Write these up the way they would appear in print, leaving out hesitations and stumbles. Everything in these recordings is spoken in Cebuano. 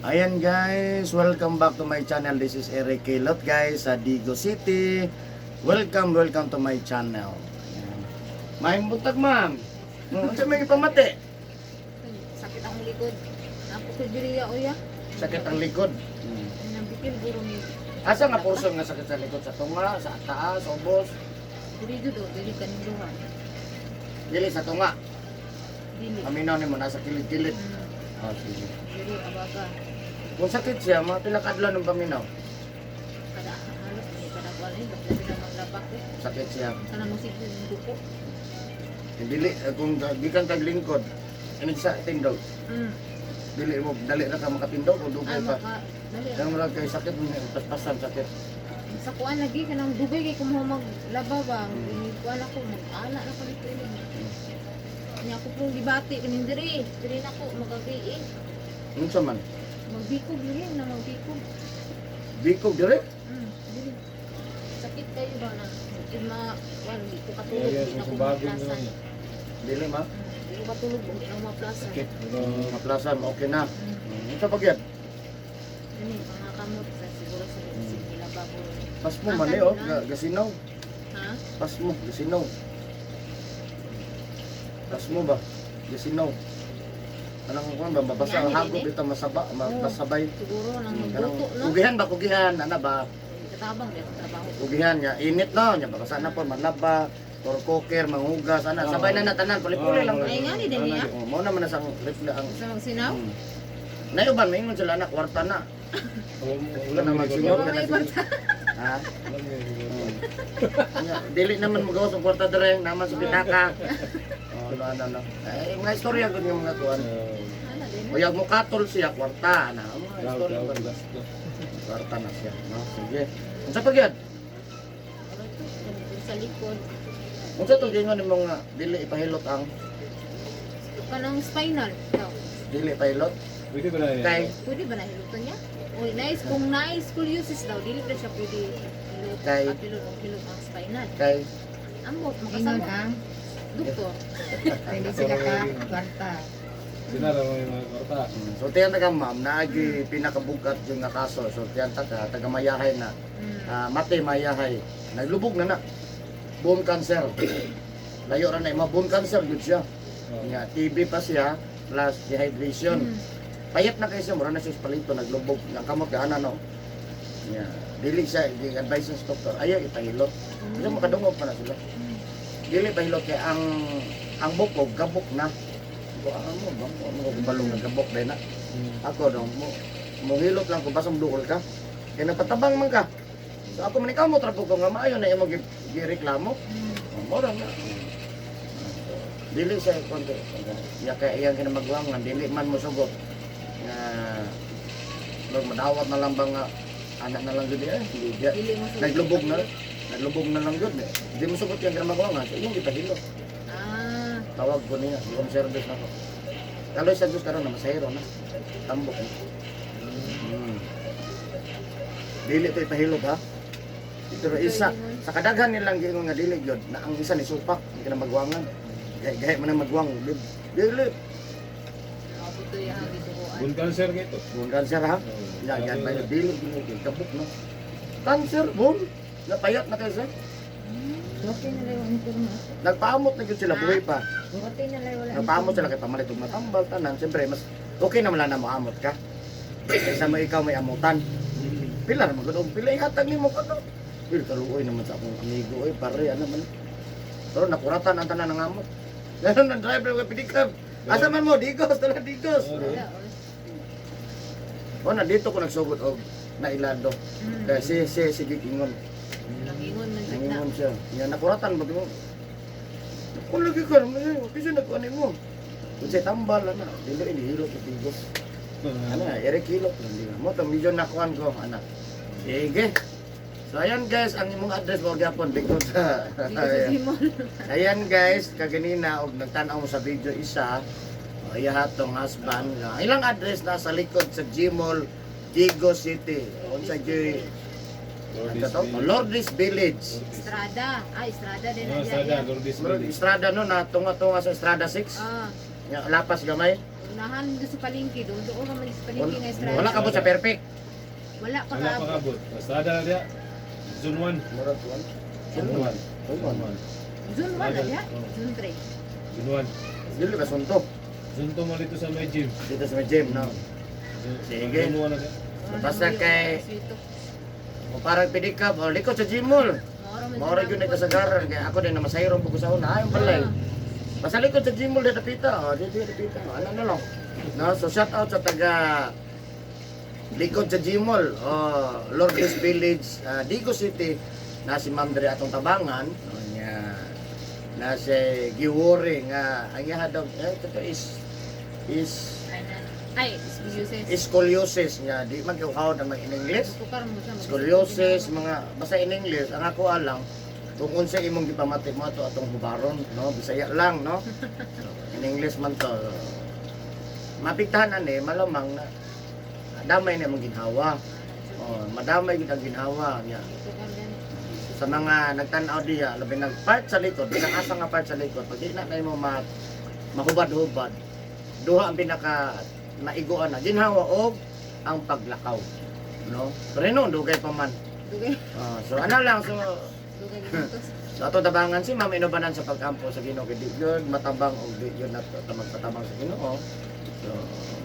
Ayan guys, welcome back to my channel. This is Eric Kilot, guys, sa Digos City. Welcome, welcome to my channel. Ayan. Maayong buntag, ma'am. Unsa may pamati? Sakit ang likod. Ako ko diri ya oya. Sakit ang likod. Nabikil guro ni. Asa nga portion nga sakit sa likod? Sa tunga, sa taas, ubos? Diri jud oh, diri kaning duha. Dili sa tunga. Dili. Aminaw nimo nasa kilid-kilid. Ah, sige. Diri abaga. Kung sakit siya, mga pila ka adlaw ng paminaw? Kada halos ni kada kuan eh, basta sila maglabak eh. Sakit siya. Kana mo sige duko. Dili, kung gikan kag lingkod, ini sa tindog. Dili mo dali ra ka makatindog o dugay Ay pa? maka dali. Yang murag kay sakit mo paspasan sakit. Sa kuan lagi kanang dugay kay kumuha maglaba ba. Kuan ako mag-ana na ko dito ini. Nya ako pong gibati kaning diri. Diri na ko magagi eh. Unsa man? Magbikog diri na magbikog. Bikog dire? Dili. Sakit kayo ba na? Di ma, well, di ko katulog, Yeah, di na sa ko bagong maplasan. yun. Dili ma. Di ko katulog, di na ko maplasan. Sakit. Pero, Maplasan okay na. Unsa pagyad? Ano yung mga kamot sa siguro sa sila bago. Pasmo man eh oh, gasinaw. Ha? Pasmo, gasinaw. Pasmo ba? Gasinaw. Anong kuan ba mabasa ang Yan, hagop hindi. dito masaba, masabay. Siguro nang Kanang magluto, no? kugihan ba, kugihan ana ba? Katabang di akong trabaho. Kugihan nga init no, nya babasa na po manlaba, or cooker, manghugas ana, sabay na na tanan, puli-puli lang. Ay, nga ni din niya. Oh, mo naman na sang rifle ang Sa magsinaw? Nayuban, maingon sila na, kwarta na. Wala na magsingot ka na May sige. kwarta. Ha? Wala may Hmm. Nya, dili naman magawas ang kwarta dere, naman sa pitaka. Oh, ano, ano, ano. Eh, mga istorya gud nga mga kuan. Ano din? Uyag mo katol siya kwarta na. Mga istorya Daw, ba? gasto. Kwarta na siya, no? Sige. Unsa pa gyud? Ano ito? Ganito sa likod. Unsa to gingon nimo nga dili ipahilot ang Kanang spinal daw. dili ipahilot? Pwede ba na yan? Kay Pwede ba nahilutan niya? Uy, nice. Kung nice scoliosis daw, dili ba siya pwede hilot, apilon o hilot ang spinal. Kay Ambot, Ingon makasama. ang Doktor. hindi sila ka kwarta. Sinara mo yung mga kwarta. Sultihan ta ka, ma'am, naagi pinakabugat yung nga kaso. Sultihan ta ka, taga Mayahay na. Ah, mate Mayahay. Naglubog na na. Bone cancer. Layo ra na ima bone cancer gyud siya. Nga TB pa siya plus dehydration. Payat na kay siya, mura na siya sa palito, naglubog ng kamot gaana no. Nga dili siya gi-advise sa doktor, ayaw ipahilot. Kasi makadungog pa na sila. Dili pahilot kay ang bukog gabok na. Ko ano mo ba? Mo mo balong nga gabok dai na. Ako daw mo mohilot lang ko basta duol ka. Kay napatabang man ka. So ako man ikaw mo trapo ko nga maayo na imo gireklamo. Oh, mora na. So, dili sa konti. Ya kay iyang kinamagwangan dili man mo sugot nga mag madawat na lang ba nga anak na lang gud eh. Di, di, Dili mo sugot. naglubog na. Naglubog na lang gud eh. Di mo sugot yung kinamagwangan. So iyong gipahilot. Tawag ko niya, home service na ko. Kaloy sa Diyos karon na masahero na. Tambok na. Dili to ipahilot ha. Pero isa sa kadaghan nilang giingon nga dili gyud na ang isa ni supak ang kinamagwangan. Gay gay man ang magwang dili. Mabuto yung gitukuan. Bone cancer kayo ito. Bone cancer ha. Ya yan ba dili dili gyud kabuk no. Cancer bone napayat na kayo sir. Okay na lang ang kurma. Nagpaamot na gyud sila buhi pa. Okay na lang wala. Nagpaamot sila kay pamalit og matambal tanan. Siyempre mas okay naman lang na moamot ka. Kaysa mo ikaw may amutan. Pila naman gud og pila ihatag nimo kato. Uy, kaluoy naman sa akong amigo oy, pare ano man. Pero nakuratan ang tanan ng amot. Ganun ang driver ko pinikab. Asa man mo Digos, tala Digos. Wala, O na dito ko nagsugod og nailado. Kaya si si sige ingon. Nangingon man jud na. Nangingon siya. Nya nakuratan ba mo? Kung lagi ka naman, kasi nagkuan mo. Kung siya tambal ana, dili ini hilot sa Digos. Ana, Eric Hilot lang di ba? Mo to medyo nakuan ko ana. Sige. So ayan guys, ang imong address mo gyapon dito sa Dito sa Simon. Ayan guys, kaganina og nagtan-aw mo sa video isa, o iya hatong husband. Nga, ilang address na sa likod sa Gmall, Digos City. Unsa gyud ano to? Lourdes Village. Estrada. Ah, Estrada din Oh, na Estrada, diyan. Lourdes Murag Village. Estrada no na tunga-tunga sa Estrada 6. Ah, Nga, lapas gamay. una Unahan dito sa palengke doon. Doon ka man sa palengke nga estrada. Wala ka po sa perfect. Wala pa Wala pa kaabot. kabot. Estrada na diya. Zone 1. Murag kuan. Zone 1. Zone 1. Zone 1 na diha. Oo. Zone 3. Zone 1. Dili ba sunto? Zone 2 mo dito sa may gym. Dito sa may gym, no. Sige. Zone 1 na diya. Basta kay- O parang pedicab, o likod sa gym mall. Maura gyud na kasagaran kay ako din na masayron pug sa una ayong balay. Basta likod sa gym mall dito pita, oh, dito dito pita. Ano na lang. No, so shout out sa taga likod sa gym mall, oh, Lourdes Village, Digo City, na si Ma'am diri atong tabangan, oh, nya na si Giwori nga ang iya daw eh, ito is Ay, scoliosis. Scoliosis nga di man kay ang in English. Tukar mo siya. Scoliosis, mga basta in English, ang ako alang kung unsa imong gipamati mo ato atong hubaron, no? Bisaya lang, no? So, in English man to. Mapiktahan ani malamang na damay na imong ginhawa. Oh, madamay gid ang ginhawa niya. Tukar din. Sa mga nagtan-aw diya, labi nag part sa likod, bilang asa nga part sa likod, pag di na na imo ma mahubad-hubad, duha ang pinaka maiguan na ginhawa og ang paglakaw, no? Pero noon dugay pa man. Dugay. Ah, so ano lang, so Dugay dito. so ato tabangan si Ma'am inubanan sa pag-ampo sa Ginoo kay di yun matabang og di yun at magpatabang sa Ginoo. So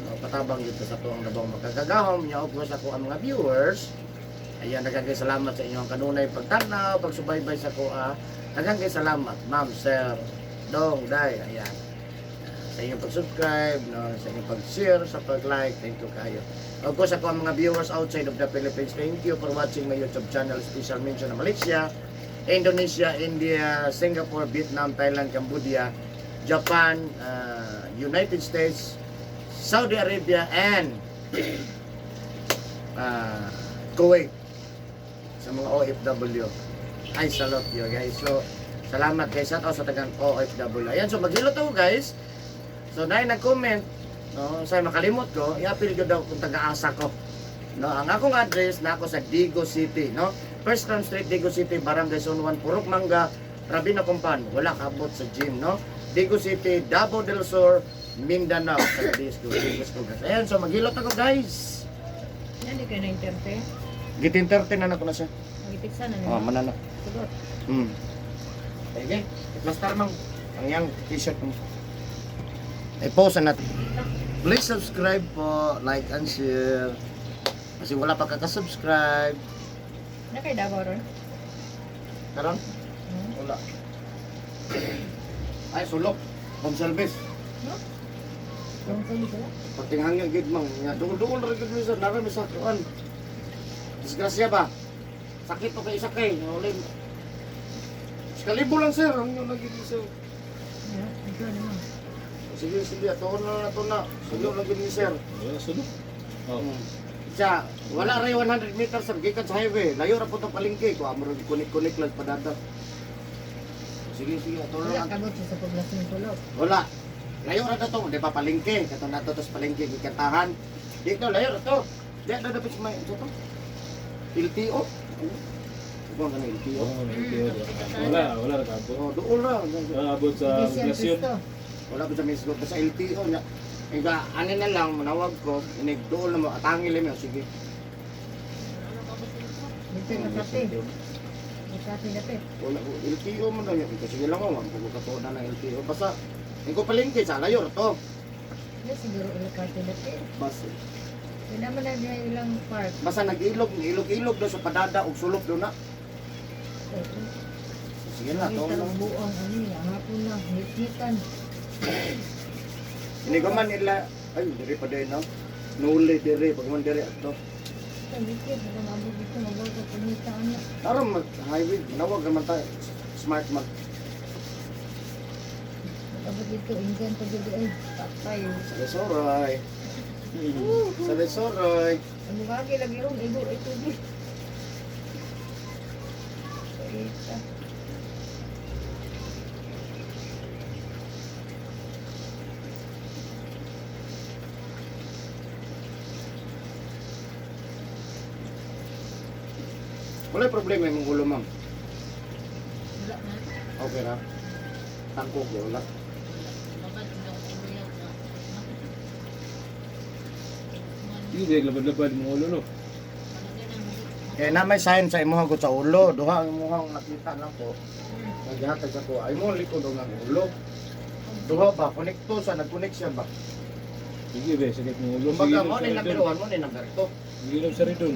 mapatabang yun sa tuang nabang makagagahom nya og sa ko ang mga viewers. Ayan, daghang kay salamat sa inyong kanunay pagtanaw, pagsubaybay sa kuha. Daghang kay salamat, Ma'am, Sir, Dong, Day, ayan. Sa inyong pag-subscribe, no, sa inyong pag-share, sa pag-like, thank you kayo. Of course, ako ang mga viewers outside of the Philippines, thank you for watching my YouTube channel, special mention na Malaysia, Indonesia, India, Singapore, Vietnam, Thailand, Cambodia, Japan, United States, Saudi Arabia, and Kuwait sa mga OFW. I salute you guys. So, salamat guys. Shout out sa tagang OFW. Ayan, so maghilot ako guys. So, dahil nag-comment, no, sa makalimot ko, i-appeal ko daw kung taga-asa ko. No, ang akong address na ako sa Digo City, no? First Crown Street, Digo City, Barangay Zone 1, Purok Mangga, Rabina Kumpan. Wala kabot sa gym, no? Digo City, Davao del Sur, Mindanao. Taga Digo, Digo, Digo. Ayan, so maghilot ako guys. Yan, di kayo na-interte. Gitin 30 na na ko na siya. Magitiksa na Oh, nila. manana. Sugot. Sige, i-plaster mang ang yang t-shirt mo. I-post na natin. Please subscribe po, like and share. Kasi wala pa kaka-subscribe. Na kay Davao ron? Karon? Hmm? Wala. Ay, sulok. Home service. No? Yung sabi sila? Patinghangyo gid mang. Nga duol-duol ra gid mi sa nara mi sa kuan. Disgrasya ba? Sakit to kay isa kay. Wala. Kalibo lang sir, ang yun lagi sir. Yeah, ito naman. Sige, sige, ato na na to na. Sulok lang gid ni sir. Wala sulok. Oh. Siya, wala ray 100 meters sir, gikan sa highway. Layo ra po tong palengke ko, amo ra kunik-kunik lang padada. Sige, sige, ato na Wala lang. kabot siya sa poblasyon sulok. Wala. Layo ra to, di pa palengke, kato nato to sa palengke gikantahan. Dito layo ra to. Di na dapat sa may sa to. LTO. Ano? Ano ka na LTO? Oh, wala, wala ra kabot. Oh, doon ra. Wala abot sa Hindi siya poblasyon. Kristo. Wala ko sa misgo sa LTO niya. Iga, ano na lang, manawag ko, inig doon na mo, atangil mo, sige. Dito yung kape. May kape dapit. Wala ko, LTO man daw yun. Sige lang ako, ang katuon na ng LTO. Basta, hindi ko palengke, sa layo ra to. Hindi siguro ilang kape dapit. Basta, Kaya naman na niya ilang park. basta nag-ilog, ilog-ilog daw sa padada, og sulok doon na. Sige na, Ay, to tarong lang. buong ano niya. Hapon na. Ngit-ngitan. Hindi ko man nila, ay, diri pa din, no? Nuli, diri, pag man diri, ato. Ito, ngit-ngit. Ito, mabog dito. Mabog sa pangita. Ano. Tara, mag-highway, manawag naman tayo. Smart mag. Abot dito. Indian pa dito. Ay, patay. Saloy-soroy. Saloy-soroy. Ang bugagi lagi ron. Igo, ay tubig. Paita. Wala problema yung ulo, ma'am. Wala man. Okay ra. Tangkog, wala. Babad, hindi ako umiyak na. Hindi ko labad-labad mo ulo no. Kaya na may sign sa imuha ko sa ulo. Duha ang imuha ang nakita na ko. Naghatag sa ko. Ay mo likod ang ulo. Duha ba? Konekto sa nag-connect siya ba? Sige be, sakit mo ulo. Kumbaga Sige, mo ni number 1 mo ni number 2. Sige sa ridon.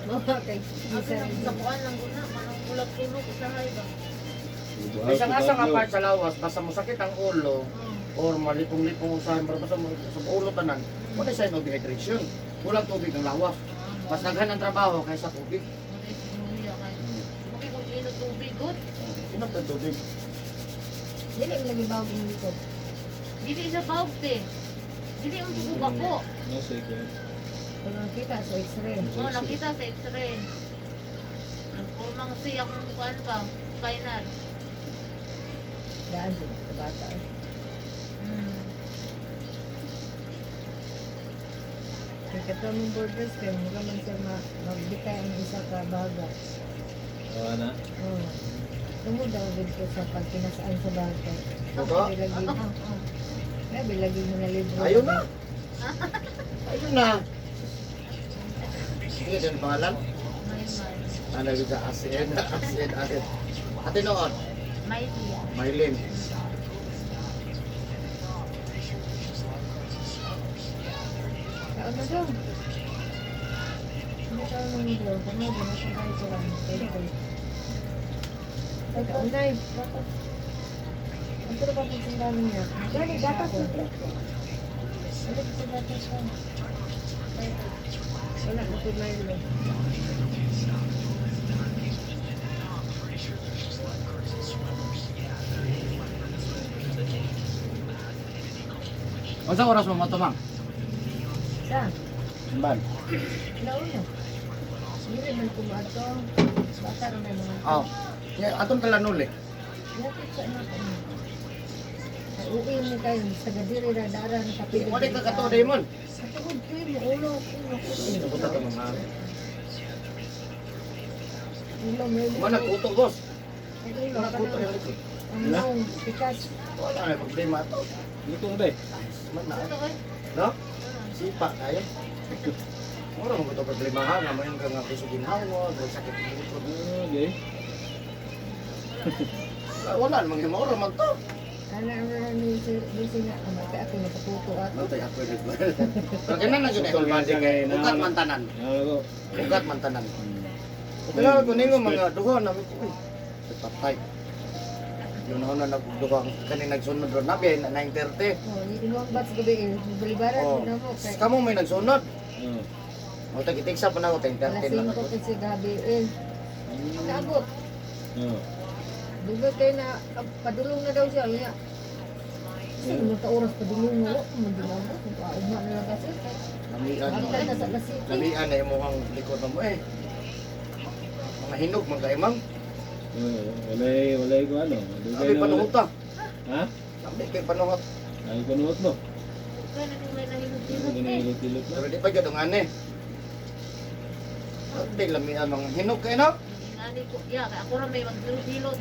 Mga kay Ako nang sa kuan lang guna, manang bulag tulog usahay ba. Bisan asa nga part sa lawas, basta mo sakit ang ulo or malipong-lipong usahay, pero basta mo sa ulo tanan, wala sign of dehydration. Walang tubig ang lawas. Mas daghan ang trabaho kaysa tubig. Maki kung ino tubig god. Sino ang tubig? Dili mo lagi bawag yung likod. Dili sa bawg te. Dili ang tubog ako. Nasa ikaw. Pag nakita sa x-ray. Oh, nakita sa x-ray. Nagpurmang siya akong kuan ba, spinal. Daan sila sa bata eh. Kay katong mong borders kay mura man siya magbitay ang isa ka baga. Ah, na. Oo. Tungod daw dito sa pagkinasaan sa bata. Buka? Bilagi, ay, bilagi mo na libro. Ayun na. Ayun na. Sige, din pangalan. May Ano yung sa ASEAN, ASEAN, ASEAN. Ate noon, may siya. Maylin. Taon na daw. Ano taon na mo daw? Kung ano, nasa tayo sa lang. Pwede ko. Ay, taon na eh. Dapat. Ang pero pa sundalo niya. Dali, gatas Ako. na. Ano sa gatas ko? Wala na po Milo. Unsa oras mo matumang? Sa? Simban. Launa. Hindi man kumato. Bata rin may mga. Oh. Yeah, atong talanol eh. Lapit sa anak ko. Ay, uwi mo kayo. Sa gadiri na dara na kapilid. Wala ka kato Damon. Sa tuhod ko yun. Ulo ko. Kabuta ka mga. Ulo may Wala kuto boss. Ang ulo. Wala kuto yung likod. Ang naong pikas. Wala na problema ato. Dito na day. Man na. Ito kay. No? Sipa kayo. Mura mo to problema ha, nga mo yung ka nga kusog ginhawa, sakit ang likod. Ah, okay. Wala namang himoro man to. Ana ang mga ni Lucy nga. Ang mata ako nakatuto ato. Ano tayo ako rin. Pero kinan na yun eh, whole body kay ugat man tanan. Ano ko? Ugat man tanan. Kaya ko ningo mga duha na uy. Patay. Yun na na nagduha kani nagsunod ron na biya 9:30. Oh, inuwang bat sa gabi eh. Balibaran Oh. mo na mo. Kay Kamo may nagsunod. Ah. Mo tag itigsa pa na ako alas 10:30 lang 5 ako. kasi gabi eh. Naabot. Ah. Dugay kayo na, ah, padulong na daw siya. Kaya, kasi mga ka oras padulong mo, mandulong mo, kung kaugma na lang kasi. Lamian. Ang na sa alas 7. Lamian na imong likod mo eh. Mga hinog mga imang. Ah, walay, walay ko ano. Dugay Sabi na wala. panuhot ta. Ha? Sabi kay panuhot. Ay, panuhot no. Kaya na may nahilot-hilot Ano eh. hilot-hilot na. Pero di pa gyud ang ane. Sabi lamian mga hinog kay no. Ngani ko, ya, kay ako ra may maghilot-hilot.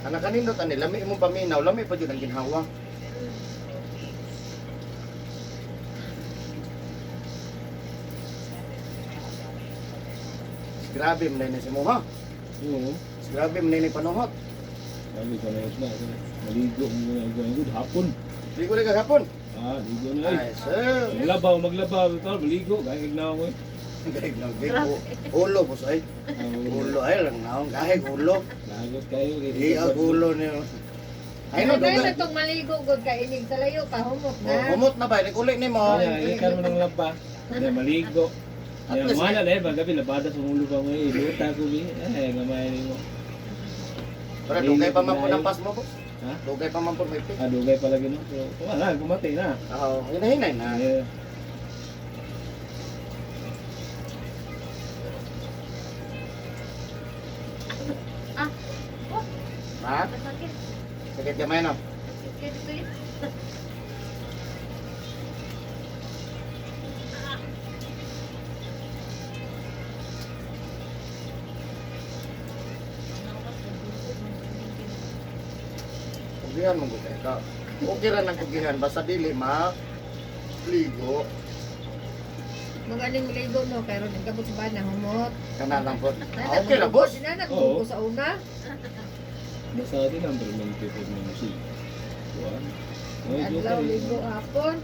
Anak kanindot ani lami imong paminaw, lami pa jud ang ginhawa. Grabe man ni si Moha. Oo. Grabe man ni panuhot. Sabi panuhot na. Maligo mo na good hapon. Di ko kagapon. Ah, ligo na eh. Ay, sir. Maglabaw, maglabaw. Ito, maligo. Gahig na ako eh. Gahig lang, gahig. Ulo, boss ay. Ah, Ulo ay lang naong gahig ulo. Lagot kayo. Iag ulo niyo. Ay no, Ay, dugay. na itong maligo, god ka, inig sa layo, kahumot Oh, na. humot na ba? Naguli nimo. Kaya, ikan mo ng laba. Kaya, maligo. At Kaya, least- mana na eh. Paggabi, labada sa ulo pa mo eh. Luta ko bi. Eh, gamay ni mo. Pero dugay pa man po ng pas mo po. Ha? Dugay pa man po may pick. Ah, dugay pala gino. Pero, wala, kumati na. Oo, hinahinay na. Yeah. Ah, oh, Ha? masakit. Sakit gamay no. Sakit kayo dito eh. Ugihan mo gud ka. Okay ra nang kugihan basta dili ma ligo. Magaling ligo no, pero nagkabot sa bana, humot. Kana lang po. Ah, okay ra, boss. Sinanak Oo. ko sa una. Basta din ang preventive ng kuan. Ay, Adlaw, ligo hapon.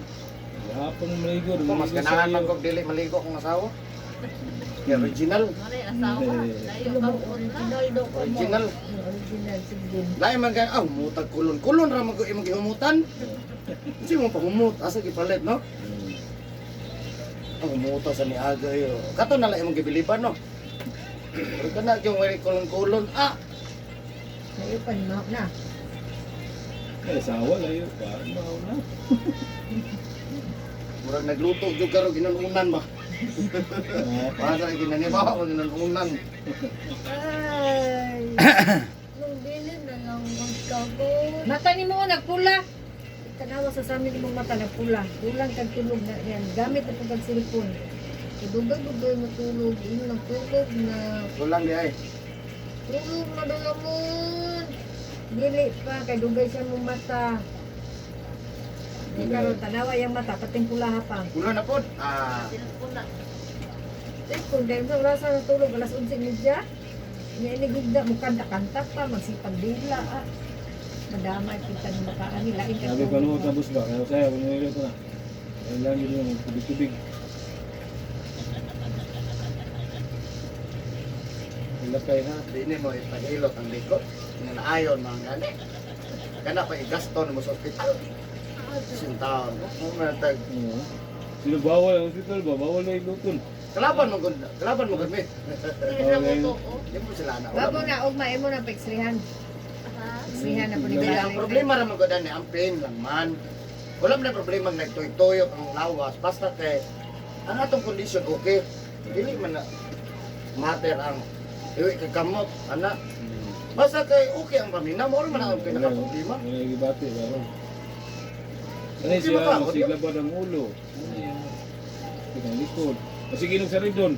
Hapon maligo. Ako, mas ganahan man kog dili maligo akong asawa. Kaya original. Malay asawa. Layo ka na. Original daw ko mo. Original. Original, sige. Lain man kay ah humutag kulon. Kulon ra man ko imong gihumutan. Kasi mo pahumut asa gipalit, no? Ang humuta sa niaga yo. Kato na lang imong gibiliban, no? Pero kana yung may kulon-kulon ah. Layo pa ni Mao na. Ay, asawa layo pa. Mao na. Murag nagluto jud karon ginununan ba. Ah, Para sa ginanibaw ko ginununan. Ay. Nung dili na lang magkabot. Mata ni mo nagpula. Tanawa sa samin imong mata nagpula. Kulang kag tulog na yan. Gamit na pag cellphone. Dugay-dugay matulog. Imo nagtulog na. Kulang di ay. Tulog na dalamon. Dili pa kay dugay siya mong mata. Di karon tanawa yang mata pating pula ha pa. Kulang na pod. Ah, Cellphone na. Cellphone dahil sa oras na tulog alas 11:30. Nya ini gugda mo kanta-kanta pa magsipag dila ah. Madamay kita ng mataan nila. Lain Sabi pa nung tapos ba? Kaya saya, kung ko na. Kailangan yun yung tubig-tubig. Ilakay ha. dini mo ipahilot ang likod. Nga naayon mga gani. Kana pa igaston mo sa ospital. Sintaon. Mo tag Oo. Sino bawal ang hospital ba? Bawal na iluton. kalaban mo gud, kalaban mo gud mi. Dili na mo to. Oh. Di mo sila na. Wala Babo man. na ugma imo na pa-x-rayhan. Ha? X-rayhan na po ni Hindi, ang problema ra man gud ani ang pain lang man. Wala man na problema nga nagtoy-toyok ang lawas basta kay ang atong condition okay. Dili man na matter ang iwi ka kamot ana. Basta kay okay ang paminaw mo man ang pinaka problema. Wala yung gibati ba? Ano Okay siya, ba ka? masigla ba ng ulo? Ano yan? Pinang likod. Sige nung saridon.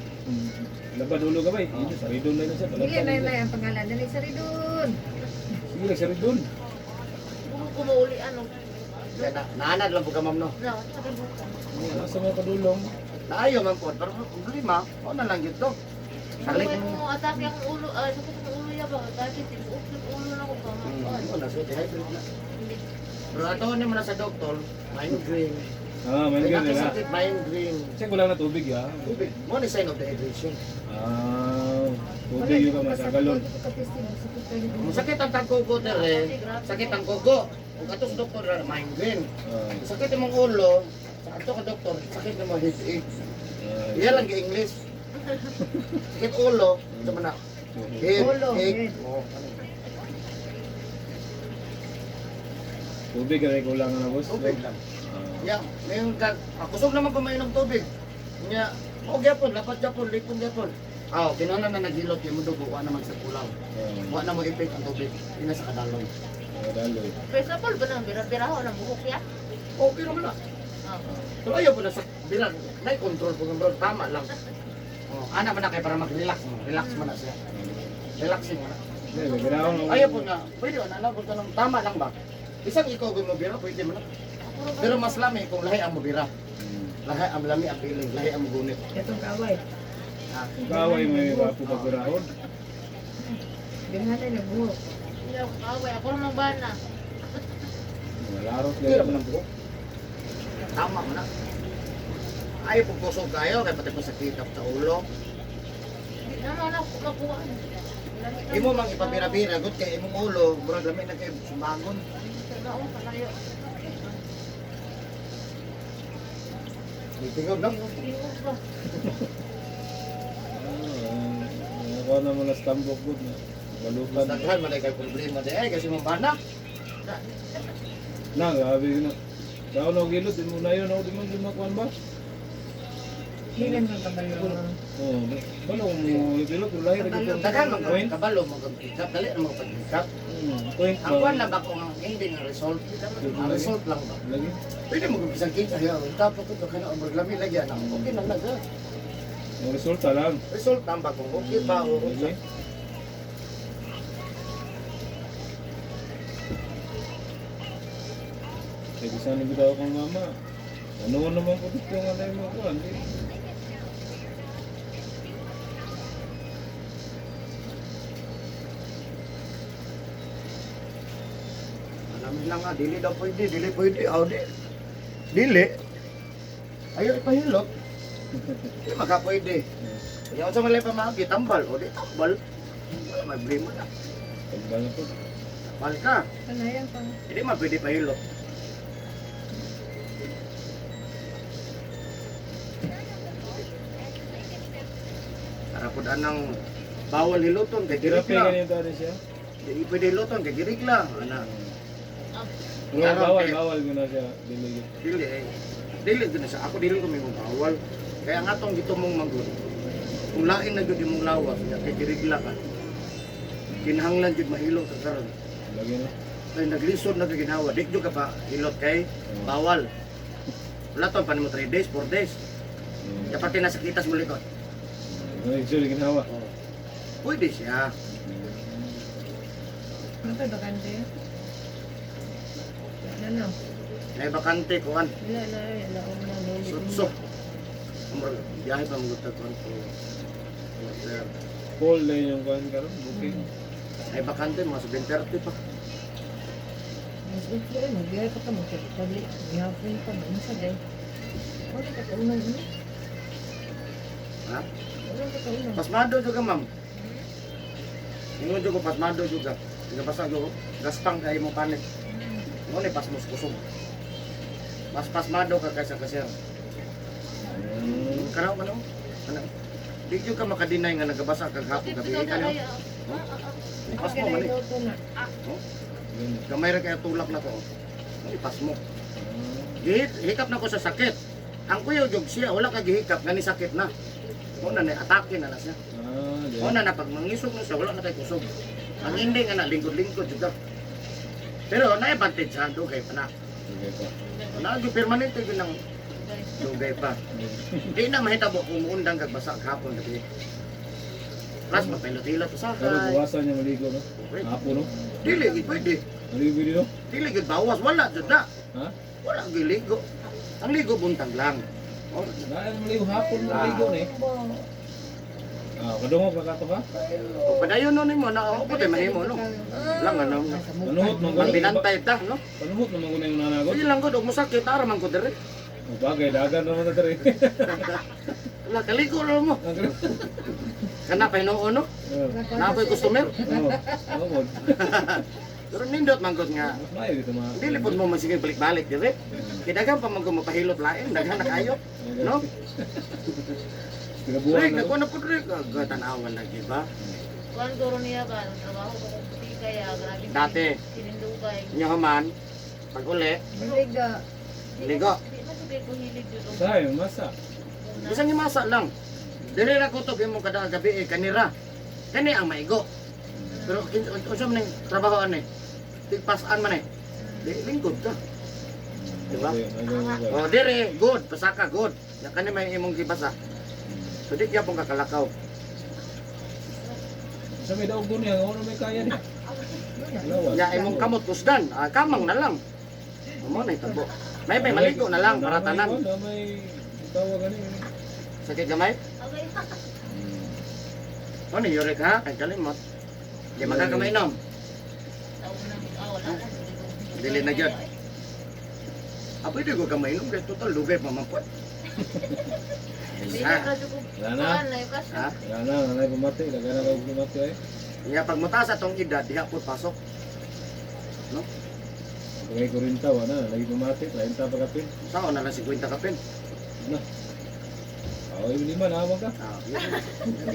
Labad ulo ka ba? Ito, saridon na yun siya. Dili may may ang pangalan dali sa ridon. Sige lang, saridon. Kung kumuuli ano. Kaya na, naanad lang po ka ma'am no. Na, sa buka. Nasa mga kadulong. Naayo man po, pero problema, mao na lang gyud to. Salit. Salit mo atake ang ulo, ay sakit ang ulo ya ba? Dati tibuok yung ulo na ko ba? Mo na so hybrid na. Pero ato ni mo na sa doktor, migraine. Ah, may May ganun na. sakit migraine. Kasi kulang na tubig ah. Tubig. Mo ni sign of dehydration. Ah, tubig yung ka masagalon. Kung sakit ang tagkugo tere, sakit ang kugo. Kung ato sa doktor, migraine. Ah, Kung sakit imong ulo, sa ato ka doktor, sakit nimo headache. ah, Iya lang gi-English. Sakit ulo, ito man na. Head, Ulo, ache. head. Oh, ano. Tubig ay kulang na boss. Tubig lang. Ah, Ya, ngayon ka, ah, kusog naman ko mainom tubig. Nya, o gyapon, lapat gyapon, lipon gyapon. Ah, kinahanglan na naghilot yung dugo, wa naman sa kulaw. ah, Wa na mo epek ang tubig, ina sa kadaloy. daloy. Pesa pol ba nang bira-bira ho ng buhok ya? Okay naman na. Ah. Pero ayaw po na sa bilang, may control po ng bro, tama lang. Oh, ana man na kay para mag-relax mo. Relax mo na siya. Relaxing mo na. Hindi, ganaon ako. Ayaw po na, pwede na, alam ko tanong, tama lang ba? Isang ikaw kung mobira, pwede mo na. Pero mas lami kung lahi ang mobira. Lahi ang lami ang piling, lahi ang gunit. Katong kaway. Ah, Kung kaaway may wapo pagkurahon. Ganhan na buhok. Hindi ako kaaway, ako namang bana. Mga larot Hindi lang. naman ang buhok. Tama mo na. Ayaw po kusog kayo, kaya pati po sakit sa ulo. Hindi naman ako makuha. Imo mang ipabira-bira, good kay imong ulo, murag lami na kay sumangon. Kalayo. Tingog no? Tingog ba? Ah, ako na mo na stambok good na. Mas Balutan. daghan man ay kay problema di ay kasi mong bana. Na, grabe yun na. Sao na gilot, di mo na yun ako, di mo di makuan ba? Hilan man kabalo. Oo, balo mo gilot, wala yun. Daghan man Point? kabalo mo kang pick up, dali na mo pag-pick up. Point Ang kuan lang ba kung ang ending ang result? Ang result lang ba? Lagi. Pwede mo kung bisang kita ayaw, tapos ko kana ang lami lagi ana. Okay lang lang. Ang resulta lang. Result lang ba kung okay ba o Lagi. Kay bisan ni bitaw kang mama. Ano naman po dito nga na mo kuan. Alam lang nga, dili daw pwede, dili pwede, aw di. Dili. Ayaw ipahilot. Di maka pwede. Kaya sa malay pa maagi, tambal. O di tambal. Wala may blame mo na. Tambal na po. Tambal ka. Kanayan pa. Hindi man pwede pahilot. Para po anang bawal hiluton kay Therapy girigla. ganyan tayo siya. Di pwede hiluton kay girigla. Ana. Pero bawal, bawal ko na siya. Dili. Dili eh. Dili gud na siya. Ako dili ko may bawal. Kaya nga tong gitumong manggod. Kung lain na gyud imong lawas, nya kay girigla ka. Kinahanglan jud mahilot ka karon. Lagi na. Kay naglisod na gyud ginawa, di jud ka pa hilot kay bawal. Wala ton pa nimo 3 days, 4 days. Ya pati nasa kitas mo likod. Ay, sorry, ginawa. Oh. Pwede siya. Ano pa bakante? Wala na. May bakante kuan. Wala na eh. Laong na. Loli. Sutso. Amro, biyahe pa mo kuan ko. Sir. Call na yung kuan karon, booking. May bakante mga 7:30 pa. Mas utlo eh. Magbiyahe pa ka. Magpabli. Gihapon pa. Unsa day. Wala ka kaunan ini. Ha? Wala ka kaunan. Pasmado juga, ma'am. Ingon juga pasmado juga. Nagabasa ko, gaspang kay mo panit. Mo ni pasmos kusog. Mas pasmado ka kaysa kasir. Kanaw kanaw. Kanaw. Di jud ka makadeny nga nagabasa kag hapon gabi kanaw. Pasmo man eh. Luto na. Gamay ra kay tulak na ko. Mo ni pasmo. Gihit, hikap na ko sa sakit. Ang kuyaw jug siya wala ka gihikap ngani sakit na. Mo na ni atake na na siya. Ah, di. Mo na na pag mangisog na siya wala na kay kusog. Ang hindi nga na lingkod-lingkod jud ka. Pero na advantage ha dugay pa na. Sige pa. Na gyud permanente gyud nang dugay pa. Di na mahitabo kung muundang kag basa hapon gabi. Plus mapilot-hilot Pero usahay. buwasan niya maligo, no? Hapo, no? Dili gyud pwede. Maligo pwede, no? Dili gyud bawas wala jud na. Ha? Wala gyud ligo. Ang ligo buntag lang. Oh, Dahil maligo hapon, maligo na eh. Ah, kadungog ka kato ka? o padayon no nimo na ako pud mahimo no. Lang ano. Panuhot man gud. Magbinantay ta no. Panuhot naman ko na yung nanagod. Sige lang gud og mosakit ara man ko diri. O bagay, dagan naman na diri. Wala kaligo ra mo. Kana pa hinuon no. Na ako'y customer. Oo. Oo, mo. Pero nindot man gud nga. Mas maayo dito mga. Dili pud mo magsige balik-balik dire. Kay daghan pa man ko mapahilot lain, daghan na kayo. No? Tiga buwan Rick, na. nagkuha na pud Rick. Tanawan lagi ba? Kuan guro niya ba ang trabaho ko kung puti kaya grabe. Dati. Sinindugay. Inyo man, pag uli, Maliga. ligo. Di man sabi ko hilig jud og Sahay, masa. Bisan himasa lang. Dili ra kutob imong kada gabi eh, kanira. Kani ang maigo. Pero unsa man ning trabaho ani? Tigpasan man eh. Di lingkod ka. Diba? Oh, dire good, pasaka good. Ya kani may imong gibasa. So di gyapon ka kalakaw. Sa may daog doon niya, ano may kaya niya? Lawas. Ya imong kamot kusdan, ah, kamang na lang. Mo na itabo. May maligo na lang para tanan. May tawag ani. Sakit gamay? Okay. O ni yurik ha, kay kalimot. Di makakamainom. Taon na ah, wala na. Dili na gyud. Ah, pwede ko kamainom kay total lugay pa man po. Dili na jud ko. Wala na. Kuan na yung Ha? Wala na, nanay pumati, lagay na kag pumati ay. Nga pag mutaas atong edad, diha po pasok. Pagay 40 wala na, lagi pumati, 30 pa kapin. Sao na lang 50 kapin. Na. Aw, lima na ka. Ah,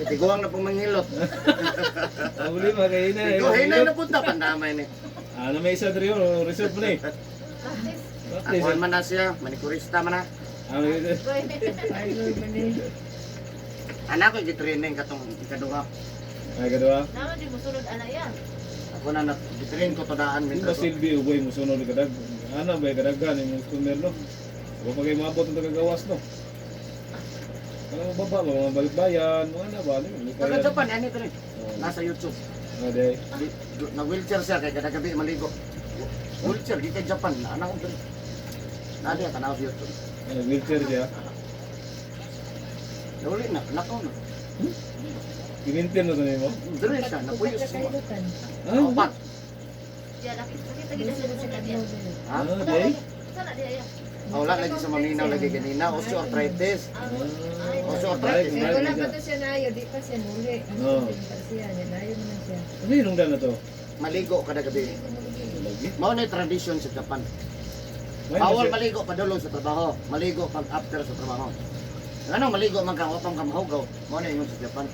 tiguang na pong manghilot. Aw, lima kay ina. Tigo, hinay na punta, pandamay ni. Ah, na may isa diri oh, resort mo ni. Practice. Practice. Ako man na siya, manikurista man na. Ah, may- Parlor ba ni? Anak ko gitraining katong ikaduha. Ay kadua. Naman di mo sulod ana ya. Ako na gitrain ko to daan Di ba minta. silbi uboy mo sunod kadag? Ana ba kadaghan imong customer no? Wa pa kay maabot ang tagagawas no. Kana mo baba ba mga balikbayan, mga na ba ano? Taga Japan ani to ni. Oh. Nasa YouTube. Ah, day. Na wheelchair siya kay kada gabi maligo. Wheelchair gikan Japan na anak ko diri. Nadi tanaw sa YouTube. Ano, wheelchair siya. Nauli na, nakaw na. Ginintin na to nimo. Dire siya, napuyo Upat sa ka kahilutan. Ah, Upat. Diya laki sakit lagi Dili na sa sa kadlaw diya. dili. Ha? Ah, day. Sana diya ya. Ah, wala lagi sa maminaw lagi ganina, osteoarthritis. Ay, Osteoarthritis. Eh, wala pa to siya nayo, di pa siya nuli. Ang Oo. pa siya, niya nayo naman siya. Ano yung nungdan na to? Maligo kada gabi. Lagi. Mao na yung tradition sa Japan. May Bawal kasi- maligo padulong sa trabaho, maligo pag after sa trabaho. Ano maligo man ka wapang ka mahugaw, mao na ingon sa Japan.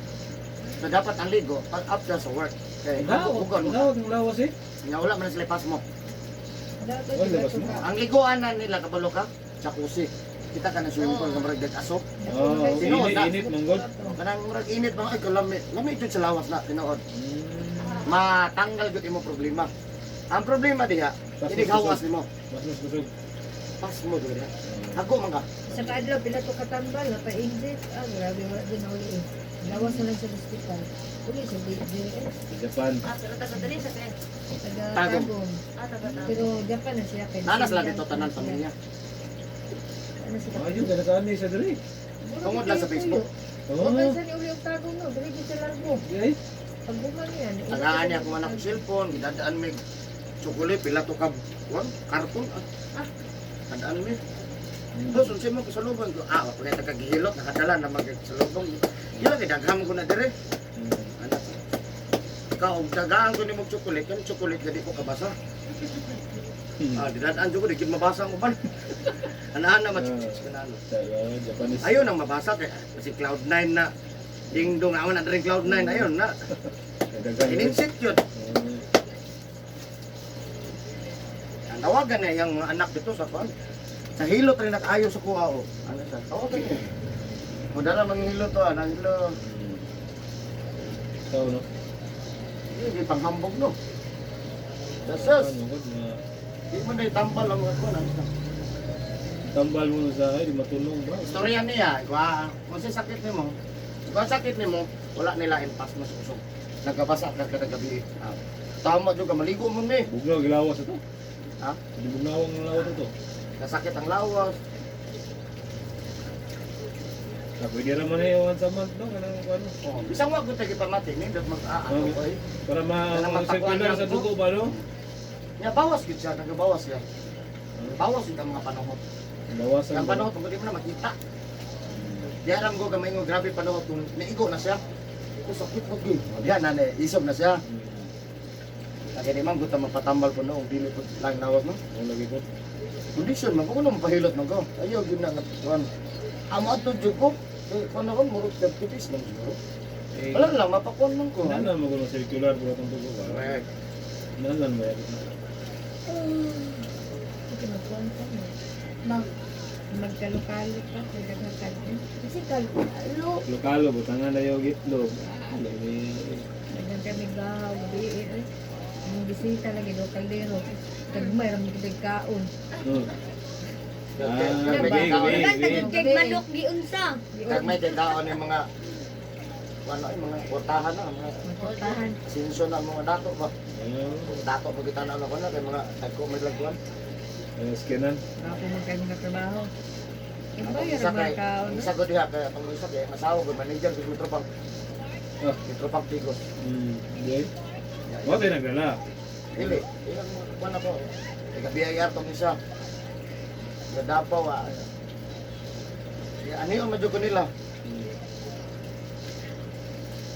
So dapat ang ligo pag after sa work. Kay Dawag, hugaw mo. dawag ng lawas eh. Nga wala man sila pasmo. Dapat Wala, diba labas to mo. ka? Ang liguan na nila kabalo ka, jacuzzi. Kita ka na swimming pool nga murag aso. Oh, Tinuod init, na. init, manggod. Kanang murag init ba ay kalami. Lami jud sa lawas na tinuod. Matanggal jud imo problema. Ang problema diha, Pasmo inig hawas kusog. nimo. Mas mas kusog. Pasmo jud diha. Hago man ka. Sa kaadlaw pila to katambal, pa-inject. Ah, grabe wala din nauli eh. Lawas na lang sa ospital. Uli sa DJS, Sa Japan. Ah, pero taga dali sa kay. taga Tagum. Tagum. Ah, taga Tagum. Pero Japan na siya kay. Nanas lang dito tanan pamilya. Ano sila? Ayun, kada saan ni sa diri. Tungod lang sa Facebook. Oh. Wala sa ni uli og Tagum no, diri gid sa largo. Ay, Pagbuman niya. Tagaan niya kung anak cellphone, gidadaan mig chocolate pila to ka kuan karton ah. Tadaan mi. Tapos unsa mo kasalubong ko? Ah, wa pa kay gihilot nakadala na mag salubong. Yun kay dagham ko na dire. Anak. Ka og tagaan ko nimo chocolate, kan chocolate gadi ko kabasa. Ah, didadaan jud ko di gid mabasa ang uban. Anahan na machik kanano. Sa Japanese. Ayun ang mabasa kay kasi cloud 9 na. Ding dong awan na rin cloud 9 ayun na. Daghan. Ininsit yun. Ang tawagan na yung mga anak dito sa kuan. Sa hilot rin nag-ayo sa kuha o. Ano siya? Tawagan niya. Mudala manghilot to, ah, nanghilot. Ikaw, no? Hindi panghambog no. Jesus, Ano, manggod, mga di mo na itambal ang mga kuan. Ano siya? Tambal mo sa ay, di matulong ba? Istorya niya, kuha, kung sa sakit nimo, kung sakit nimo, wala nila impas mo sa usog. Nagkabasa ka kada gabi. Ah. Tama jud ka maligo mo ni. Bugnaw, gilawas ito. Ha? Di bugnaw ang lawas ito. Nasakit ang lawas. Ah, pwede raman na yung once a month, no? Kanang ano. Oh, bisang wa gud tay gipamati ni dot mag-aano ko eh. Para ma Kanang matakuan circular lang sa ko. dugo ba, no? Nya bawas gid siya, nagabawas siya. Bawas gid ang mga panuhot. Bawasan. Ang panuhot kung di mo na makita. Di aram ko gamay ngo grabe panuhot kung naigo na siya. Ko sakit mo gyud. Diya na na isog na siya. Kaya di man gusto mapatambal po no, dili po lang nawag no. Ang lagi ko. Kondisyon man ko kuno mapahilot man ko. Ayaw gyud na nga kuan. Amo ato jud ko. Eh, kuan ako murag 30 days man siguro. Eh, Wala lang mapakuan man ko. Nalan mo kung circular po itong dugo ba? Correct. Nalan ba yan? Ito magkuhan ka mo. Magkalokalo pa kay daghang kanin. Kasi kalokalo. Lokalo, butangan na yung itlog. Ah, lami. Daghang kami gaw, gabi eh. Ang bisita lagi do kaldero. Tagmay ra mo kitag kaon. Oh. Ah, Kag may gabi, kaon. gabi, gabi. Kay manok giunsa. Kag may kaon yung mga ano ay mga portahan na mga Magputahan. asinso na ang mga dato ba. Ah, Dato pag kita na ko na kay mga tagko may lagwan. eh, scanan. Ako man kayo mga trabaho. Ang Tagmay isa ra mga kay kaon. isa ko diha kay atong isa kay asawa ko manager sa Metro Bank. Ah. Metro Bank Tigos. Okay. Wa tayo nagdala. Dili, ilang mga kuan ako. Taga BIR tong isa. Taga Davao ah. Ya, ano yung madyo ko nila?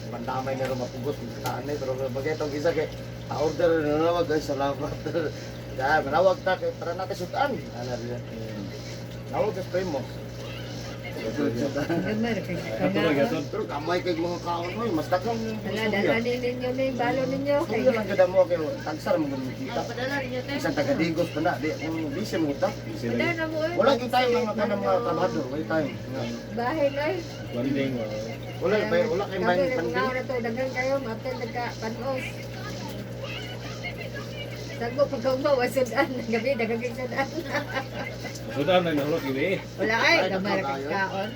Bandamay na rin mapugos kung kaan eh. Pero bagay itong isa kay order na nawag ay salamat. Dahil manawag ta kay para natin sutan. Ano rin. Nawag sa primo. Tagmay ra kay Ato ra gyud. Pero kamay kay mga kaon mo, mas daghang Wala, dala ninyo na yung balo ninyo. Kaya lang gud mo kay tagsar mo gud kita. Padala ninyo te. Isang taga Digos pa na, di kung busy mo ta. Wala na mo eh. Wala gyud tayo mga kanang mga trabahador, wala tayo. Bahay na eh. Banding. Wala ba wala kay man Kami, panding. nagkungaw na to. Daghan kayo, maaptan nagka-panos. Sago pagkaugma, wasudaan. Gabi, daghang kay sudaan. Sudan nang nahulot gyud eh. Wala ay, Ay, gamay ra nagkaon kay kayo. kaon.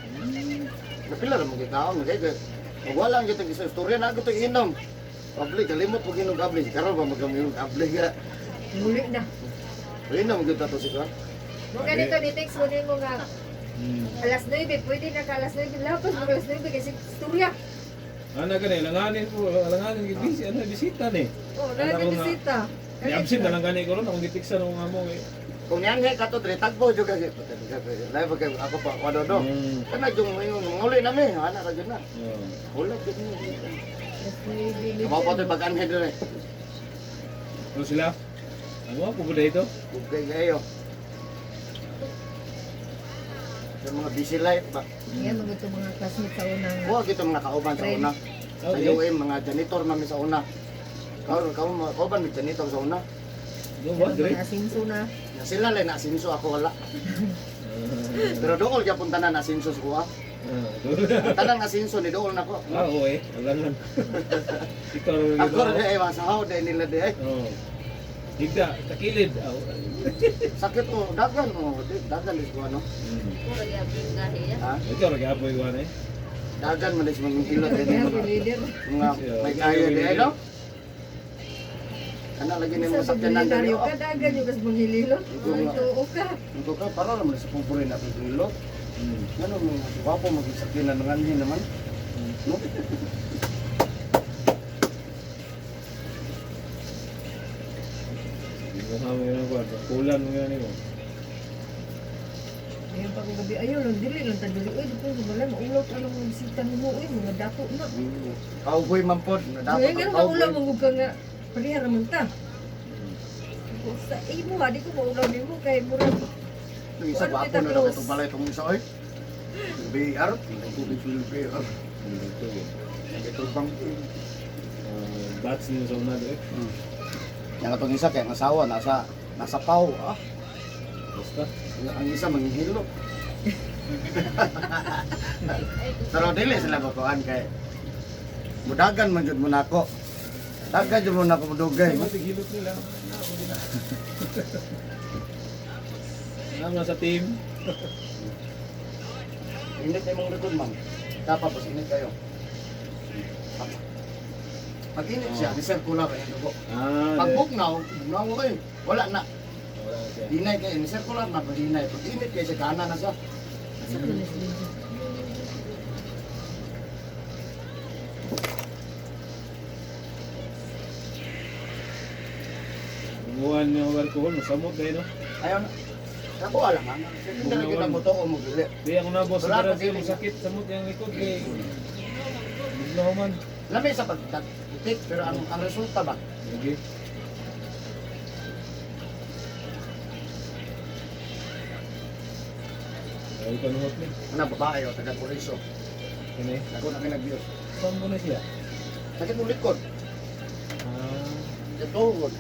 Napila ra mo kay kaon kay kay wala ang kitang isa istorya na ako inom. Abli kalimot pag inom abli karon ba magaminom abli ga. Muli na. Inom gyud ta to si kan. Mo ganito ni text mo nimo nga alas 9, pwede na ka alas 9, lapas mo alas 9 kasi istorya. Ana ka na, langanin ko, langanin, busy, ano, bisita ni. Oh, Alam na ko nga. bisita. Ni absent na lang gani ko ron, akong gitiksan akong amo eh. Kung yan nga kato dre tagbo jud kay. Lahi pa kay ako pa wado do. Kana jung nguli na mi, ana ra jud na. Oh. Wala jud ni. Alas 9. Mao pa to'y pag-anhi dre. Ano sila? Ano ako po dito? Dugay kayo. Sa mga busy life ba? Yan mga itong mga classmates sa unang Wa gito mga kauban sa una. Sa Okay. UM, mga janitor mami sa una. Kau kau kauban mi janitor sa una. No ba, dire? mga asinso na. Ya, sila lang na ako wala. Pero dool gyapon tanan asinso sa kuha. Ah, Ang Tanan asinso ni dool nako. Ah, oo eh. Wala lang. Ikaw rin Ako ra ay masahaw dahil nila di ay. Oh. Higda, takilid. Ah, Sakit oh, dagan oh, di dagan is ko ano. Puro gyapon gahi ya. Ha? Ikaw rin apoy ko eh. Dagan man is mga hilot din Kaya mga, leader. mga may kaya di ay no. Kana lagi ni mo Sa sakyanan dali milyonaryo oh. ka, dagan yung kas manghililot. Ito nga. Tuo ka. Ito ka para naman sa pupuri na itong hilot. Ano mga gwapo magsakyanan ng anhin naman. No? Mukha mo yun ang kwarto. Kulan mo yun mo. Ngayon pa ko gabi, ayaw lang, dili lang tadili. Uy, di po, wala, maulaw ka lang mga bisita nimo, uy, mga dato na. Cowboy man pod, dapat Ngayon ang nga maulaw, cowboy. mangug ka nga, pareha raman ta. Sa imo ha, di ko maulaw nimo kay murag Itong isa Ano gwapo kita na lang close? itong balay itong isa oy. BR, tubig BR. Ito eh. Ito bang Bats niyo sa una dire. Yang itong isa kay ang asawa nasa nasa paw ah. Basta. Ang isa manghihilo. Pero dili sila bakuan kay mudagan man jud mo nako. Dagan jud mo nako mudugay. Ay, hilot nila. Nama sa team. Init imong likod man. Dapat boss init kayo. Pag init siya, ni circular ang dugo. Ah, Pag bugnaw, bugnaw mo kayo. Wala na. Wala na siya. Hinay kayo, ni circular na pag hinay. Pag init kayo, siya gana na siya. Asa ba na sila? Bunguan niyo ang alcohol, masamot dahil no. Ayaw na. Ako alam ha. Hindi na kita mo to o mo dili. Di ako na boss, Wala pa sa dili. masakit samot yung likod kay. Bugnaw man. Lamay sa pagdatik, pero ang resulta ba? Lagi. Ay, panuhot ni. Ano, babae o, taga Kuriso. Kini. Ako na kayo nag-views. Saan mo na siya? Sakit mo likod. Ah. Ito, tuhod.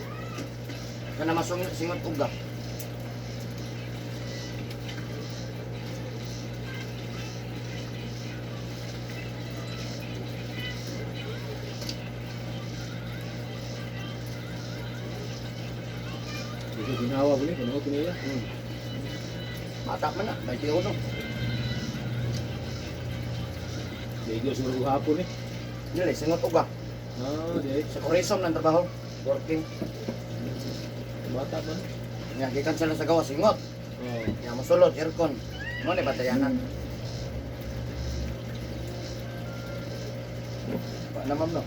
Kana masungit singot uga. Dito ginawa ko ni, panuhot niya. Bata man na, 21. Ligo siguro ko hapon eh. Dili, singot uga. Ah, di. Sa Kurisom ng trabaho. Working. Bata man. Nga, gikan sila sa gawa, singot. Oh. Nga, mosulod, aircon. Mo ni batayanan. Pa na ma'am no.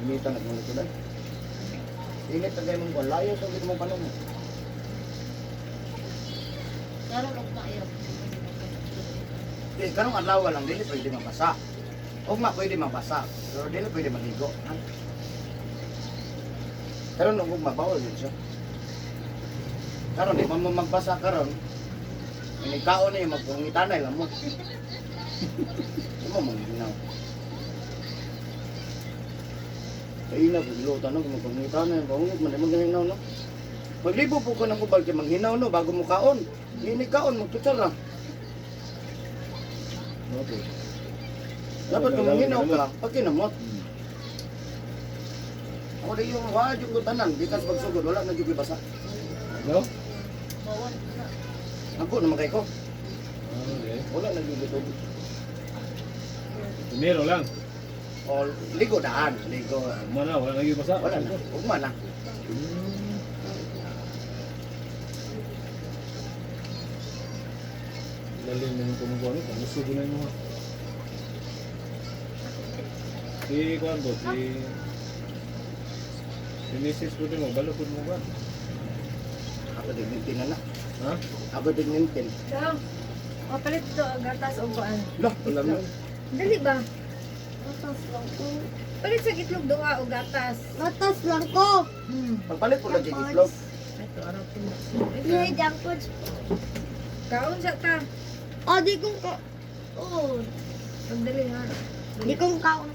Inita na mong likod ay. Init na kayo mong kuwan. Layo sa gito mong panong mo. Karon ugma yo. Di, karong adlaw lang, dili pwede mabasa. Ugma pwede mabasa, pero dili pwede maligo. Ha? Karon ug ugma bawal yun siya. Karon di man mo magbasa karon. Ini kaon ni magpangitanay lang mo. Di mo manghinaw. Kay ina ko gilutan no magpangitanay, bangit man di man ganinaw no. Maglibo po ko ng kubal kay manghinaw no bago mo kaon. Ini kaon magtutsar ra. Okay. Dapat kung manghinaw ka, pag kinamot. Ako di yung wala jud ko tanan, gikan sa pagsugod wala na jud ko'y basa. No? Bawal na. Ako naman kay ko, Ah, di. wala na jud ko tubig. Primero lang. O ligo daan, ligo. Ugma na, wala lagi basa. Wala na, ugma na. Lalim na yung kumukuha nito. Gusto na yung mga. Si Kuan po, si Mrs. po din mo, balukod mo ba? Ako din mintin na na. Ha? Ako din mintin. Dong. O, palit to, gatas o kuan. Lah, Wala mo. Dali ba? Gatas lang ko. Palit sa itlog duha o gatas. Gatas lang ko. Pagpalit ko lagi itlog. Ito, araw ko. Hindi, junk foods. Kaon sa ta. Oh, di kong ka... Oh, Pagdali ha. di kong kaon.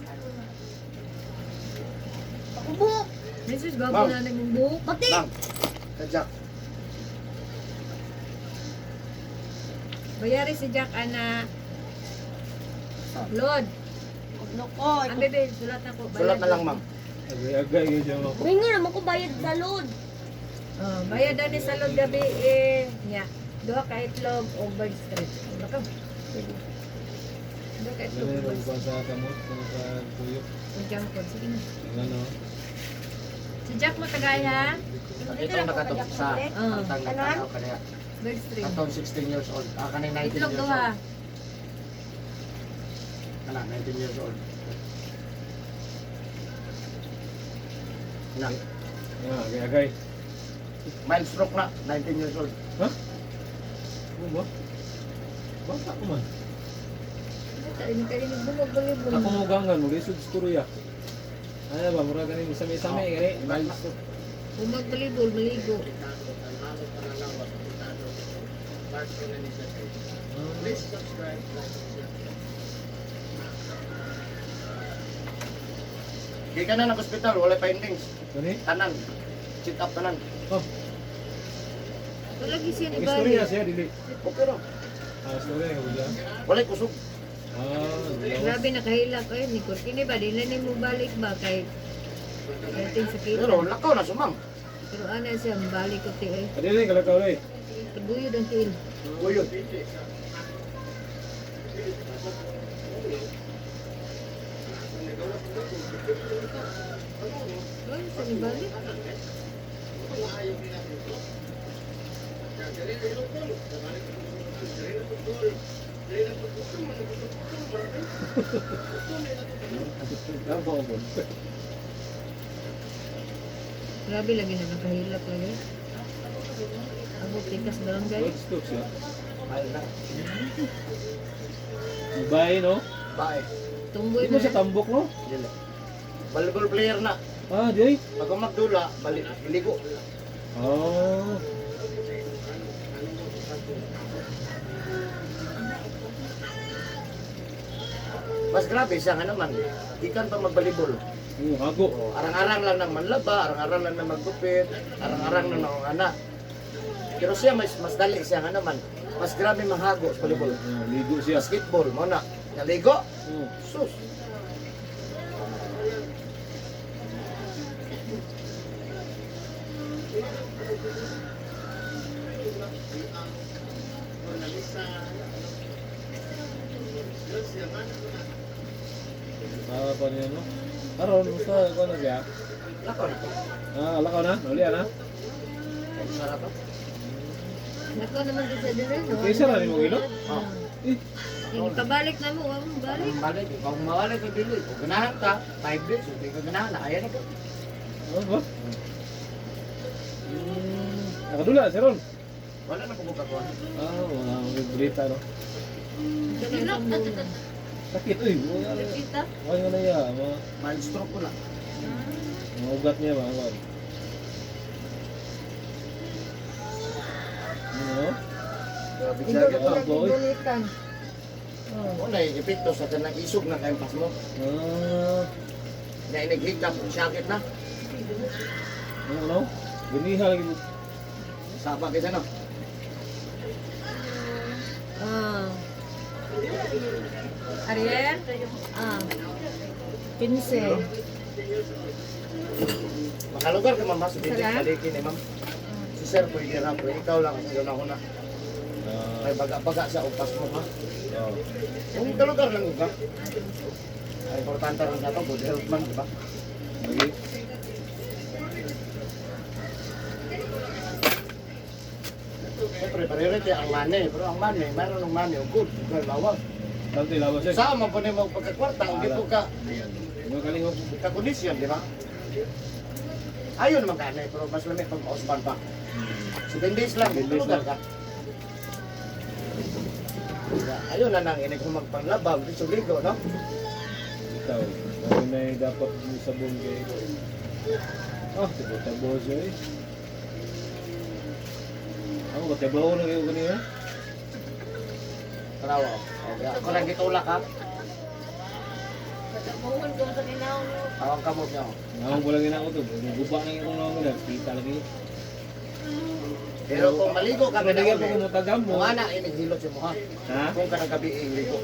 Ako buhok. Mrs. Bago Ma'am. na naging buhok. Pati. Bang. Kajak. Bayari si Jack ana. Lord, Ano ko? ang bebe, sulat na ko. Sulat na lang, ma'am. Agay-agay yun siya mo. Mingo naman ko bayad sa load. Oh, bayad daw ni sa Lord gabi eh. Nya. Duha ka itlog o bird street. Ano ka? Duha ka itlog Ganun o bird yung street. sa kamot, sa tuyok. O junk food. Sige na. Ano? Si Jack mo tagay ha? Ito ang nakatong sa Ah. atang nagtanaw kaniya. Bird street. Katong 16 years old. Ah, kanay 19 Itlog years duha. old. Kana 19 years old. Na, Ah, agay-agay. mild stroke na, 19 years old. Ha? Ano ba? Bata ko man. Kainin kainin bumag balibol. Ako mo gangan, mo lisod istorya. Ano ba, mura ganin sami-sami, gani. Mild stroke. Bumag balibol, maligo. Di ka na nag-hospital, wala findings. Gani? Tanan. Check up tanan. Oh, Wala gyud siya ni istorya balik. siya, dili. Okay ra. Ah, istorya nga ba Walay kusog. Ah, Grabe nakahilak ay ni Kini ba dili ni mo balik ba kay dating sa kita. Pero lakaw na sumang. Pero ana siya balik ko ti ay. Adili kalakaw eh. Taguyod ang tiil. Uyod. Ay, sa ni balik. Tama ko po. Grabe lagi na nakahilak lagi. Abot tikas barangay. Road stroke siya. Mild na. Babae, no? Bae. Tumboy Di mo na. siya tambok, no? Dili. Volleyball player na. Ah, di ay. Pag magdula, balik ligo. Ah. Mas grabe siya nga naman. Gikan pa magbalibol. Hago. Oh, arang-arang lang ng manlaba, arang-arang lang ng maggupit, arang-arang lang ng anak. Pero siya mas mas dali siya nga naman. Mas grabe manghago sa volleyball. Ah, ligo siya. Basketball mo na. Naligo. Oh. Sus. Ah, pa niya, no? Karon, gusto ko na siya. Lakaw na to. Ah, lakaw na? Uli na? Kaysa ra to. Nako naman din sa dire no. Kaysa ra nimo gilo? Oh. Eh, Yung pabalik na mo, wa mo balik. Balik, ikaw mawalay ka dili. Kung ganahan ka, 5 days, kung di ka ganahan, ayan na ka. ano ba? Nakadula, si Ron. Wala na kung kagawa. Ah, wala akong balita, no? Sakit, uy. Wala Kita? wala na iya. Mga, Mild stroke ko na. mga ugat niya, mga ugat. Ano? Grabe siya Ikaw, ito. boy. Bulitan. Oh. Wala yung epekto sa kanang isog na kayong pasmo. Ah, Na inaghigap, sakit na. ano, ano? Guniha lagi mo. Saba kaysa no. Ah. Ariel? Ah. 15. Makalugar ka ma'am ha, sa bibig Sala? balikin eh ma'am. Si sir pwede ra, pero ikaw lang, yun ako na. Ah, May baga-baga sa upas mo ha. Oh. Kung kalugar lang ka. Ang importante rin sa to, good health man, di ba? Lagi. Siyempre, priority ang money. Pero ang money, mayroon ng money, good, good, lawas. Tanto lawas eh. Sa man po nimo pagkakwarta, hindi po ka Mga kalingop. ka-condition, di ba? Ayun naman ka, pero mas lamig pag mausban pa. 7 days lang, 7 days lugar lang. ka. Diba? Ayun na nang inig humagpanglabag, di suligo, no? Ikaw. Lagi na yung dapat mo sabon kay. Ah, tabo-tabo siya eh. Ako ba tabaw na kayo kanina? Tarawa. Okay. Ako lang gitulak ha. Katabuhon ko sa kinaw no. Tawang kamot niyo. Ako ko lang ginako to. Guba na yung itong naman. Kita lagi. Pero kung maligo ka Pero na nagyan po kung mutagam mo. kung ana inig hilot si mo ha. Ha? Kung ka ng gabi ligo.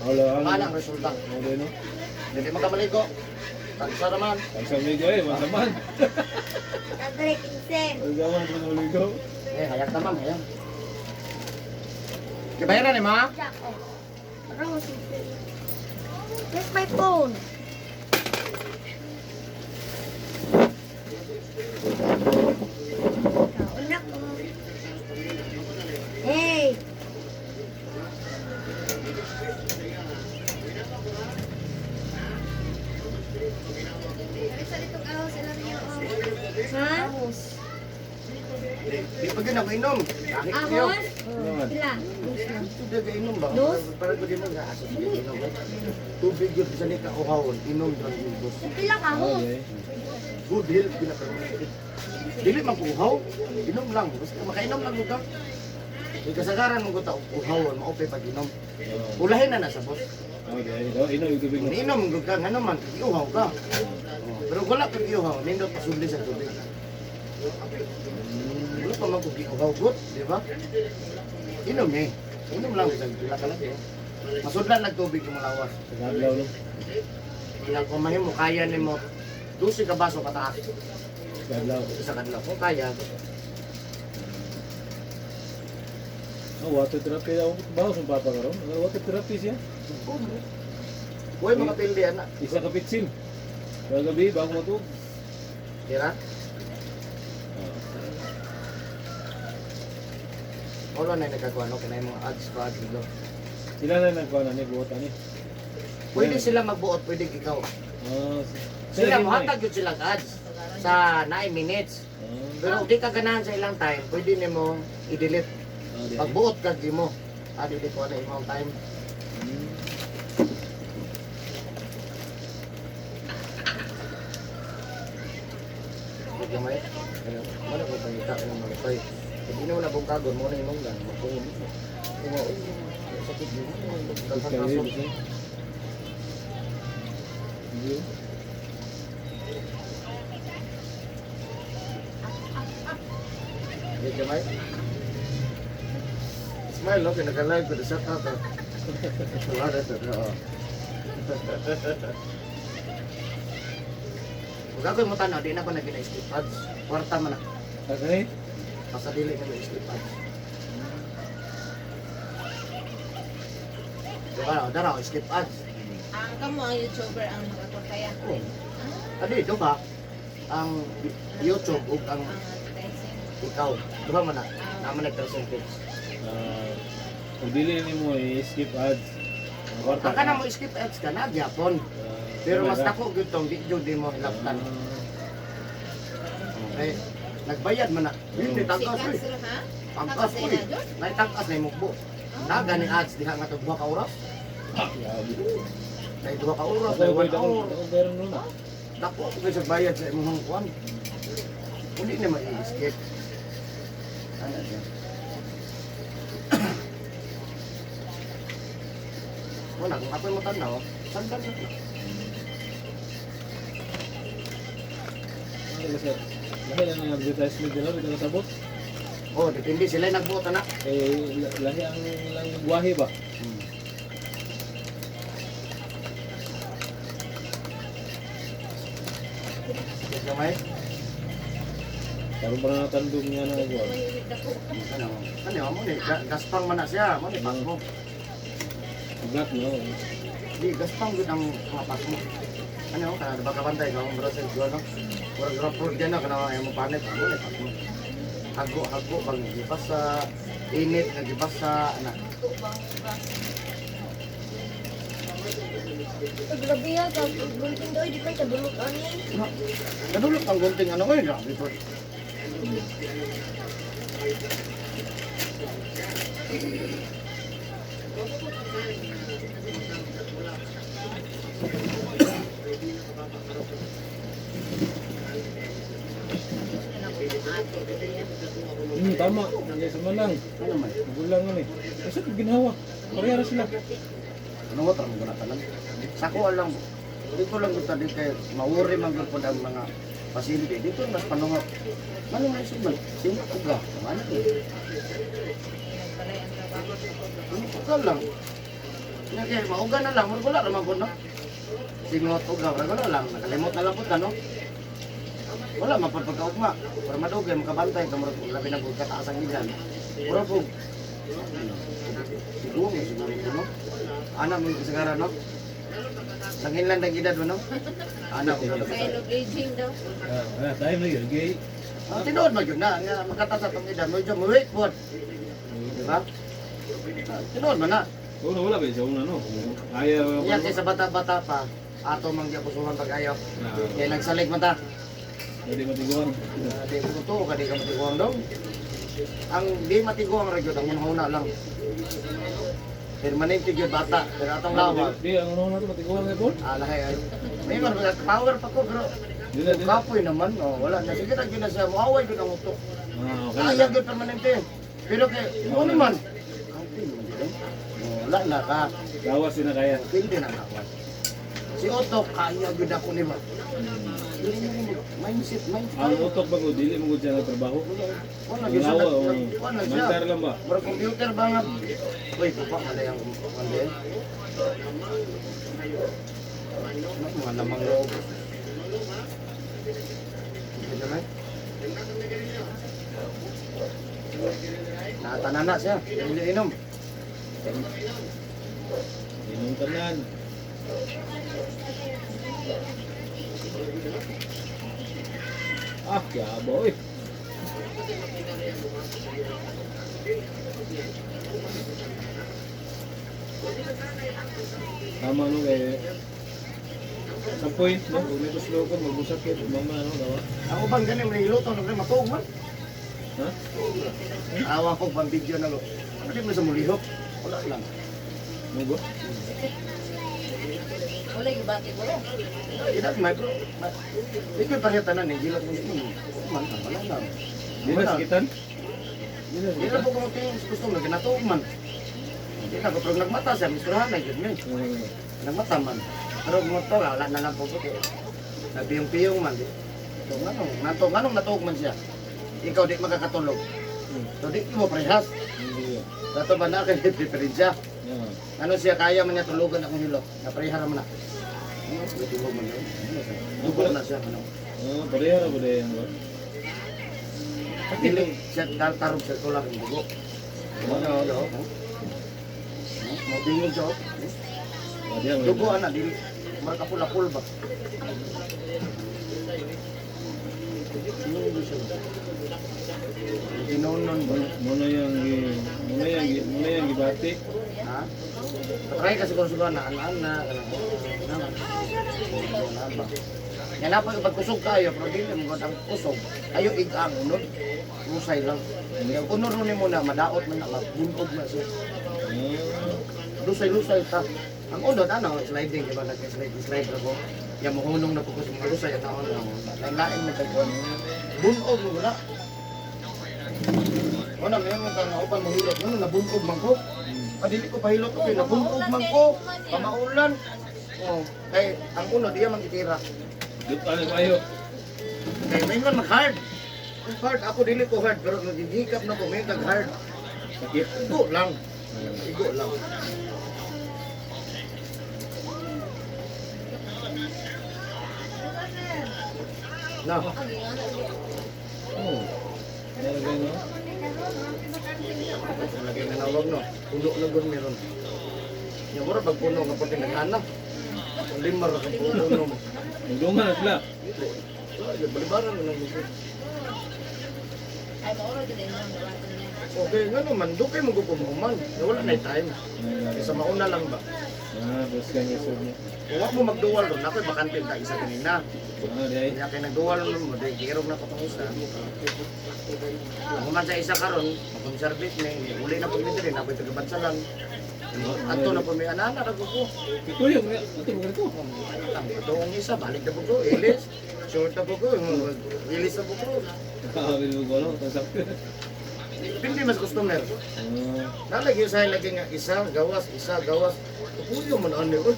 Wala. Kung ana ang resulta. Wala no? Hindi man ka maligo. Tagsa naman. Ang sa migo eh, masaman. Kadre, 15. Ang gawan ko ng ligo. Eh, hayag ta ma'am, hayag. Gibayaran ni ma? Jack, oh. Rose, where's my phone? Kaon ako. Hey! Sa ditong ahos ilan niyo? Ha? Ahos. Di, di pa gina ko inom. Kahit niyo. Ahos? Naman. Pila? Hindi ka inom ba? Dos? Parang ko din mo aso sige inom. Tubig yun sa ni ka uhawon, inom drang ubos. Pila ka ahos? Okay. Good health ginakaroon. Dili man ko uhaw, inom lang. Basta makainom lang mo ka. Di kasagaran mo ko ta uhawon, maupay pag inom. Oh. Ulahin na na sa boss. Okay. Oh, inom yung tubig Kung mo. inom gud ka ngano man iuhaw ka. Oh, pero wala kang iuhaw, nindot pasuli sa tubig. Wala pa man kung giuhaw gud, di ba? Inom eh. Inom lang sa pila ka lang eh. Masudlan lang tubig yung lawas. Sa kadlaw no. Ilang kung mahimo kaya nimo 12 ka baso kataas Sa kadlaw. sa kadlaw kung kaya. Oh, water therapy daw. Baho sa papa karon. Ang water therapy siya. Uy, mga pildi ana. Isa ka pitsil. Kagabi bago matug. Tira. Wala na nagkagawa no kinay mga ads pa ads dito. Sila na nagkuha na ni buot ani. Pwede sila magbuot, pwede ikaw. Oh, Sila mohatag yun sila ads sa 9 minutes. Pero kung di ka ganahan sa ilang time, pwede nimo i-delete. Pagbuot ka di mo. Ah, delete ko na imong time. Huwag gamay. Ano, wala ko pangita ng malupay. Pag ino na bong kagon, mo na imong lang. Magpungin mo. Tungo, sakit yun. Daghan kaso. Hindi gamay. Smile, no? Pinaka-live ko. Shout out, ah. Wala na ito. Oo. Kung ako'y mo tanaw, di na ako nag-skip ads. Kwarta man na. Okay. Basta dili na skip ads. Diba, dara, skip ads. Ang kamo ang YouTuber ang makakurtayan. Oh. Adi, diba? Ang YouTube ug ang Ang advertising. ikaw. Diba man na? Naman nag-percentage. Kung dili nimo i-skip ads. Kwarta. Ang kana mo skip ads ka na gyapon. Pero mas dako gyud tong di jud di mo hilabtan. Okay. Nagbayad man na. Hindi Si tangkas oy. Castro ha? Tangkas oy. Nay tangkas na imong Naga ni ads diha nga duha ka oras. Nay duha ka oras, nay Ako 1 ko hour. ako pero no na. Dako ko sa bayad sa imong kuan. Uli na mai-skip. Ano siya? Wala, kung ako'y matanaw, sandan na. Lahi lang ang advertisement nila, bitaw kasabot. Oh, depende sila yung nagbuot na. Eh, lahi ang lang buwahe ba? Yes, gamay. Karon pa na natandog niya na buwan. Mahilig ako. Ano? Ano mo ni gaspang man na siya, mo ni pasmo. Black no. Di gaspang gud ang mga pasmo. Ano ka ba kabantay ka ang Brazil ko no? Murag rapport dyan na kana ay mo panit ako ni pasmo. Hago hago bang gibasa init nga gibasa ana. Grabe ha, gunting daw, di pa kadulot ani. No. Kadulot ang gunting ano oy grabe po. Tama. Yes, man lang. Ano man? Magulang man eh. Kasi pag ginawa, pareha ra sila. Ano mo tara mo na tanan. Sako lang dito lang gud tadi kay mauri man gud pod ang mga pasyente dito mas panungot. Ano man man sino uga man eh. Ano uga lang. Nya kay mauga na lang murag wala ra man gud no. Singot uga murag wala lang nakalimot na lang pud ka no. Wala man pud pagkaugma. Para madugay makabantay ka murag labi na pud kataas ang edad. Murag pud siguro siguro ko no. Ana mo yung sigara no. Sanginlan ang edad mo no. Ana ko Sign of aging daw. Ah, tayo na yun. Gay. Ang tinuod man yun na nga makataas atong edad mo mo wait pod. Di ba? Tinuod man na. Una wala ba siya una no. Ayaw. Iya kay sa bata-bata pa ato mang giapusuhan pag-ayo. Na, Kay nagsalig man ta. hindi matiguan. Di ko totoo ka di ka matiguang daw. Ang di matiguang ra gyud ang unahuna lang. Permanente gyud bata pero atong lawa. Di, ang una to matiguan kay Paul. Alahay ay. May man power pa ko pero Di na, di na. kapoy naman oh, wala na sige ra gyud na siya moaway gyud ang utok. Ah, okay. Kaya gyud permanente. Pero kay mo naman. Kapoy naman gyud. Oh, wala na ka. Gawas din na kaya. Hindi na kawan. Si Otto, kaya gyud ako ni ba? Dili mo mindset, mindset. Ang utok ba ko dili mo gud siya nagtrabaho. Wala Ang gyud siya. lawa o Wala siya. mandar lang ba? Murag computer ba nga? Uy, pupa malay ang kundi. Ano, mga lamang loob. Hindi naman. Nakatanana siya. Hindi inom. Inom tanan. Ah, kaya eh. Tama no kay sa point no, kung may tuslo ko magbusakit, mama ano dawa. Ako bang ganin may luto na rin matuog man. Ha? Awa ko bang video na lo. Ano di mo sa mulihok? Wala lang. Mugo? Wala yung bati ko. Ina may bro. Ikaw pareha tanan eh gilot mo siya. Man wala lang. Di na sakitan? Di na Di sakitan. na po kumutingin sa gusto mo ginatuog man. Di na ko pero nagmata siya misturahan na gyud mi. Nagmata man. Pero motor wala na lang po ko. Nagpiyong-piyong man di. So nganong nato nganong natuog man siya. Ikaw di makakatulog. So di mo parehas. Hindi. Dato ba na kay diferensya? Yeah. Ano siya kaya man niya tulugan akong hilok. Naparehara man na. Ano, gitibog man yun. Ano siya? Dugo na siya. Ano? Ah, pareha ra ba din ba? Dili siya tarog siya tulak ang dugo. Ano, ano, ano. Mo tingog siya. Oh. Ah, diya, may- Dugo ana dili. Murag kapul-apul ba. Ano siya? Ginonon ba? Muna yung muna yung gibati. Ha? Try ka siguro siguro na ana na na. Na ba? Yan na po yung pagkusog kayo, pero dili mo ang kusog. Ayo igang unod. Usay lang. Kaya unod rin mo na madaot man na mabunog na siya. Ah, Lusay-lusay ta. Ang unod ano, sliding di ba nag-slide slide ra ko. Ya mohunong na po ko sa mga lusay at ano. Lain-lain na kay kuan. Bunog mo wala. Wala may mga kang upan mo hilot mo nabunog man ko. Padili ko pahilot ko kay nabunog man ko. Pamaulan. Oh, kay ang unod iya man gitira. Dito ano kayo? Kay may man mag hard. Kung hard ako dili ko hard pero nagigikap na ko may kag hard. Sakit. Igo lang. Igo lang. Na. Oh. Nalagay no? Lagay na nawag no. Pulo na gud meron. Yung mura pag puno nga pati nag-anak. Ang lima ra ka puno mo. Nagdungan na sila. Dili. Wala, yun, balibaran na lang mo. Ay, mauro din ang dawaton niya. Okay, nga naman, dukay mo gupumahuman. Wala na time. Kaysa mauna lang ba? Ah, basta kanya serve niya. Kung wag mo magduwal ron, ako'y bakante ta isa kanina. Ah, di ay. Kaya kay nagduwal ron mo, dahil girog na ko tong isa. Kung man sa isa karon, mag-service ni, uli na po ni diri, na ako'y tagabansalan. Ato na po may anana, rago ko. Ito yung, ito mo ganito. Ang doong isa, balik na po ko, ilis. Short na po ko, ilis na po ko. Ah, binugo no, tasak. Depende mas customer. Ah, Nalagi sa lagi nga isa, gawas, isa, gawas. Puyo man ano yun.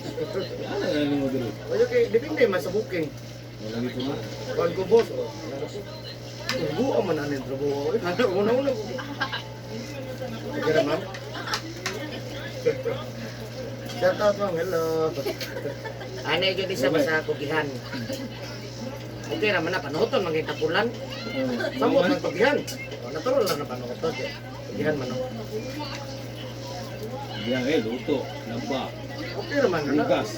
ano na lang mo dito? Oye, kay depende man sa booking. Wala gitu na. Kuan ko boss, oh. Tunggu man ano yung trabaho. Eh, ano, una-una ko. Sige ra, ma'am. Shout out, ma'am. Hello. Ano yung isa ba sa kugihan? Okay ra man na panuoton man kay tapulan. Samot man kugihan. Oh, natural lang na panuoton. Kugihan man. Oh. Diyan eh, luto, laba, Okay ra man na. bugas.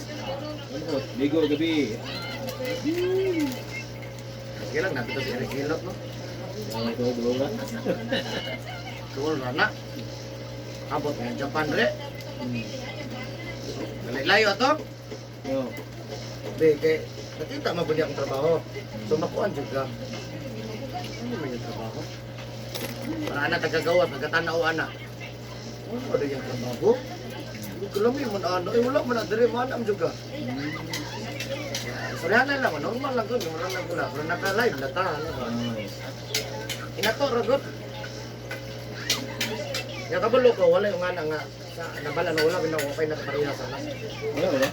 Ano ko, ligo gabi. Sige lang, napito si Eric Hilot, no? Ah, ito, dulo ka. Tuol ra na. Abot nga Japan re. Layo ato. No. Di kay nakita mo ba niya ang trabaho. So makuan jud ka. Ano man yung trabaho? Para ana tagagawas, nagatanaw ana. Ano ba yung trabaho? Hindi ko lang man ano, eh wala man na dire man am jud ka. Sorry na lang, normal lang ko, normal lang ko lang. Pero naka-live na ta, ano ba? Inato ra gud. Ya kabalo ko wala yung ana nga sa nabala na wala ginawa kay nakapareha sa ana. Wala, wala.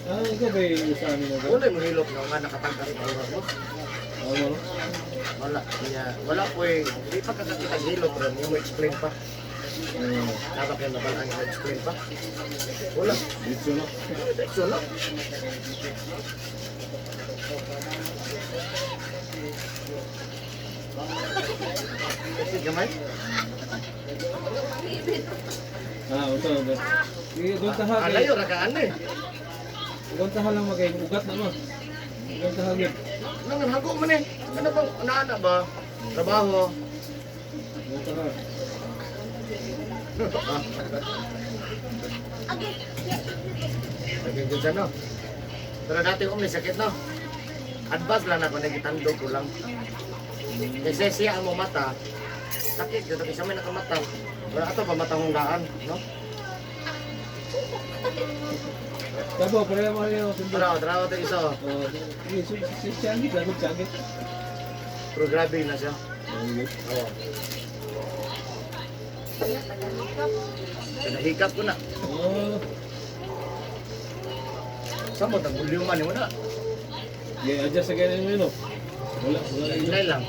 Ah, ikaw ba yung sa amin na Wala yung hilok na nga nakatangkas sa oras mo. Ano, no? Wala. Niya, wala ko eh. Di pa kakakita hilok ron. Yung mo explain pa. Ah, Dapat kayo nabala ang explain pa. Wala. dito no. So, no? Kasi gamay? Ah, ito, ito. Sige, doon taha. Ah, layo ra ka ano eh. Doon taha lang magay ugat na no. Doon taha gyud. Nangan hago man eh. Ano bang naana ba? Trabaho. Doon taha. Nagigil siya, no? Pero dati ko may sakit, no? Advance lang ako, nagitandog ko lang. Kasi siya ang mata, sakit, dito kasi may nakamata. Pero ato pa matang daan, no? Tabo, pareha mo rin ako. Pero trabaho ito isa, oh. Oh, sige, si Changi, lagot Changi. Pero grabe na siya. Oo. Pinahikap ko na. Oh, Saan mo, nagulyuman mo na. yeah, adjust again yun, no? Wala, wala yun. Hinay lang.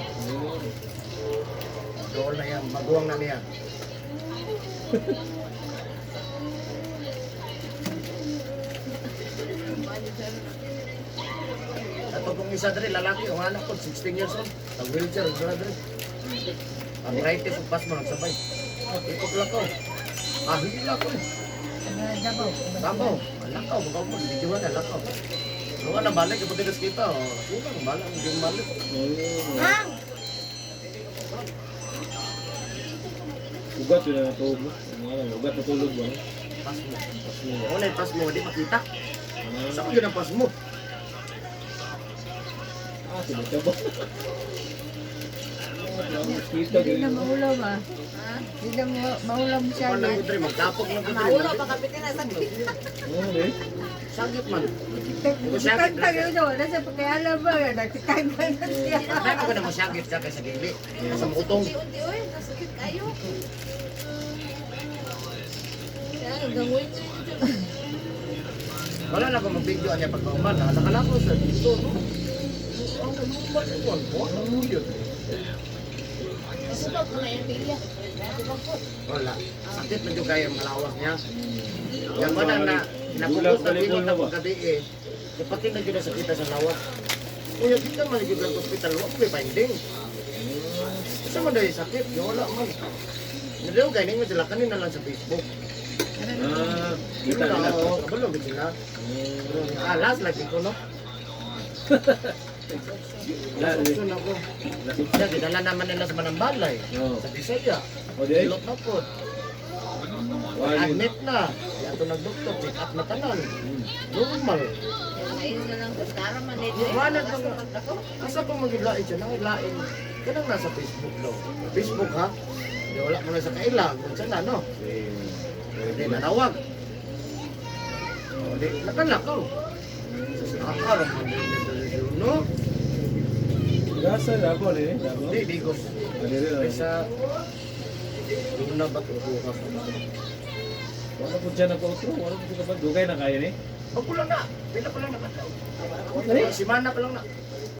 Doon na yan, maguwang na niya. Ato kong isa diri lalaki ang anak ko 16 years old. Nag wheelchair diri diri. Arthritis ug pasmo nagsabay. Ikot lang ko. Ah, hila ko. Eh. Dabaw. Sabaw, lakaw, bakaw mo, hindi na lakaw. Luwa na balik, kapag tigas kita, oh. Kulang, balik, hindi balik. Oh. Ugat yun na natulog, no? Ang alam, ugat natulog ba, no? Pasmo. Pasmo. Wala yung pasmo, di makita. Ah, Saan ko yun ang pasmo? ah, sige, ba? Kita Hindi na ganyan. maulaw ah. Hindi na maulaw siya. Kuan lang ko diri, magtapok lang ko diri. Mauro pa kapitin na sakit. Oh, eh. Sakit man. Tagtag yun wala sa pakialam ba? Nagtitanggal na siya. Kaya ko na masakit ka kaysa dili. Sa mautong. Unti-unti oy, nasakit kayo. Kaya gangoy ko. Wala na ako mag-video niya pag kauman. Nakala ko sa dito, no? Ang kaluman ko, ang buwan, ang yun. Nasubag ko na yung pilya. Nasubag ko. Wala. Sakit na yung kaya mga lawas niya. Yan mo na na, napugos na bilot na gabi eh. Ipati na yun ang sakita sa lawas. Kuya, kita man yung sa hospital, wala ko may finding. Sa man dahil sakit, yung wala man. Naliw, ganyan mo sila, kanina lang sa Facebook. Ah, kita Kita nila. Oo, kabalo gid sila. Last lagi ko, no. Last. Last option ako. Siya, gidala naman nila sa Manambalay. Oo. Sa Bisaya. O di ay? Hilot na po. Wala. Admit na. Di ato nagdoktor, check up na tanan. Normal. Ngayon na lang ko, tara man dito. Wala na nga. Asa pa magilain siya? Nangilain. Kanang nasa Facebook daw. Facebook ha? Di wala mo na sa kaila. Kung saan na, no? Hindi, nanawag. O, di, nakalakaw. Sa sinakakarang mo, no? Gasa Davao ni, Davao. Di, Bigos. Dili Ay, na. sa Luna ba ito? Bukas. Wala po dyan ako otro, wala po ka ba dugay na kayo ni. Pagkulang na. Pila pa lang na. Simana pa lang na.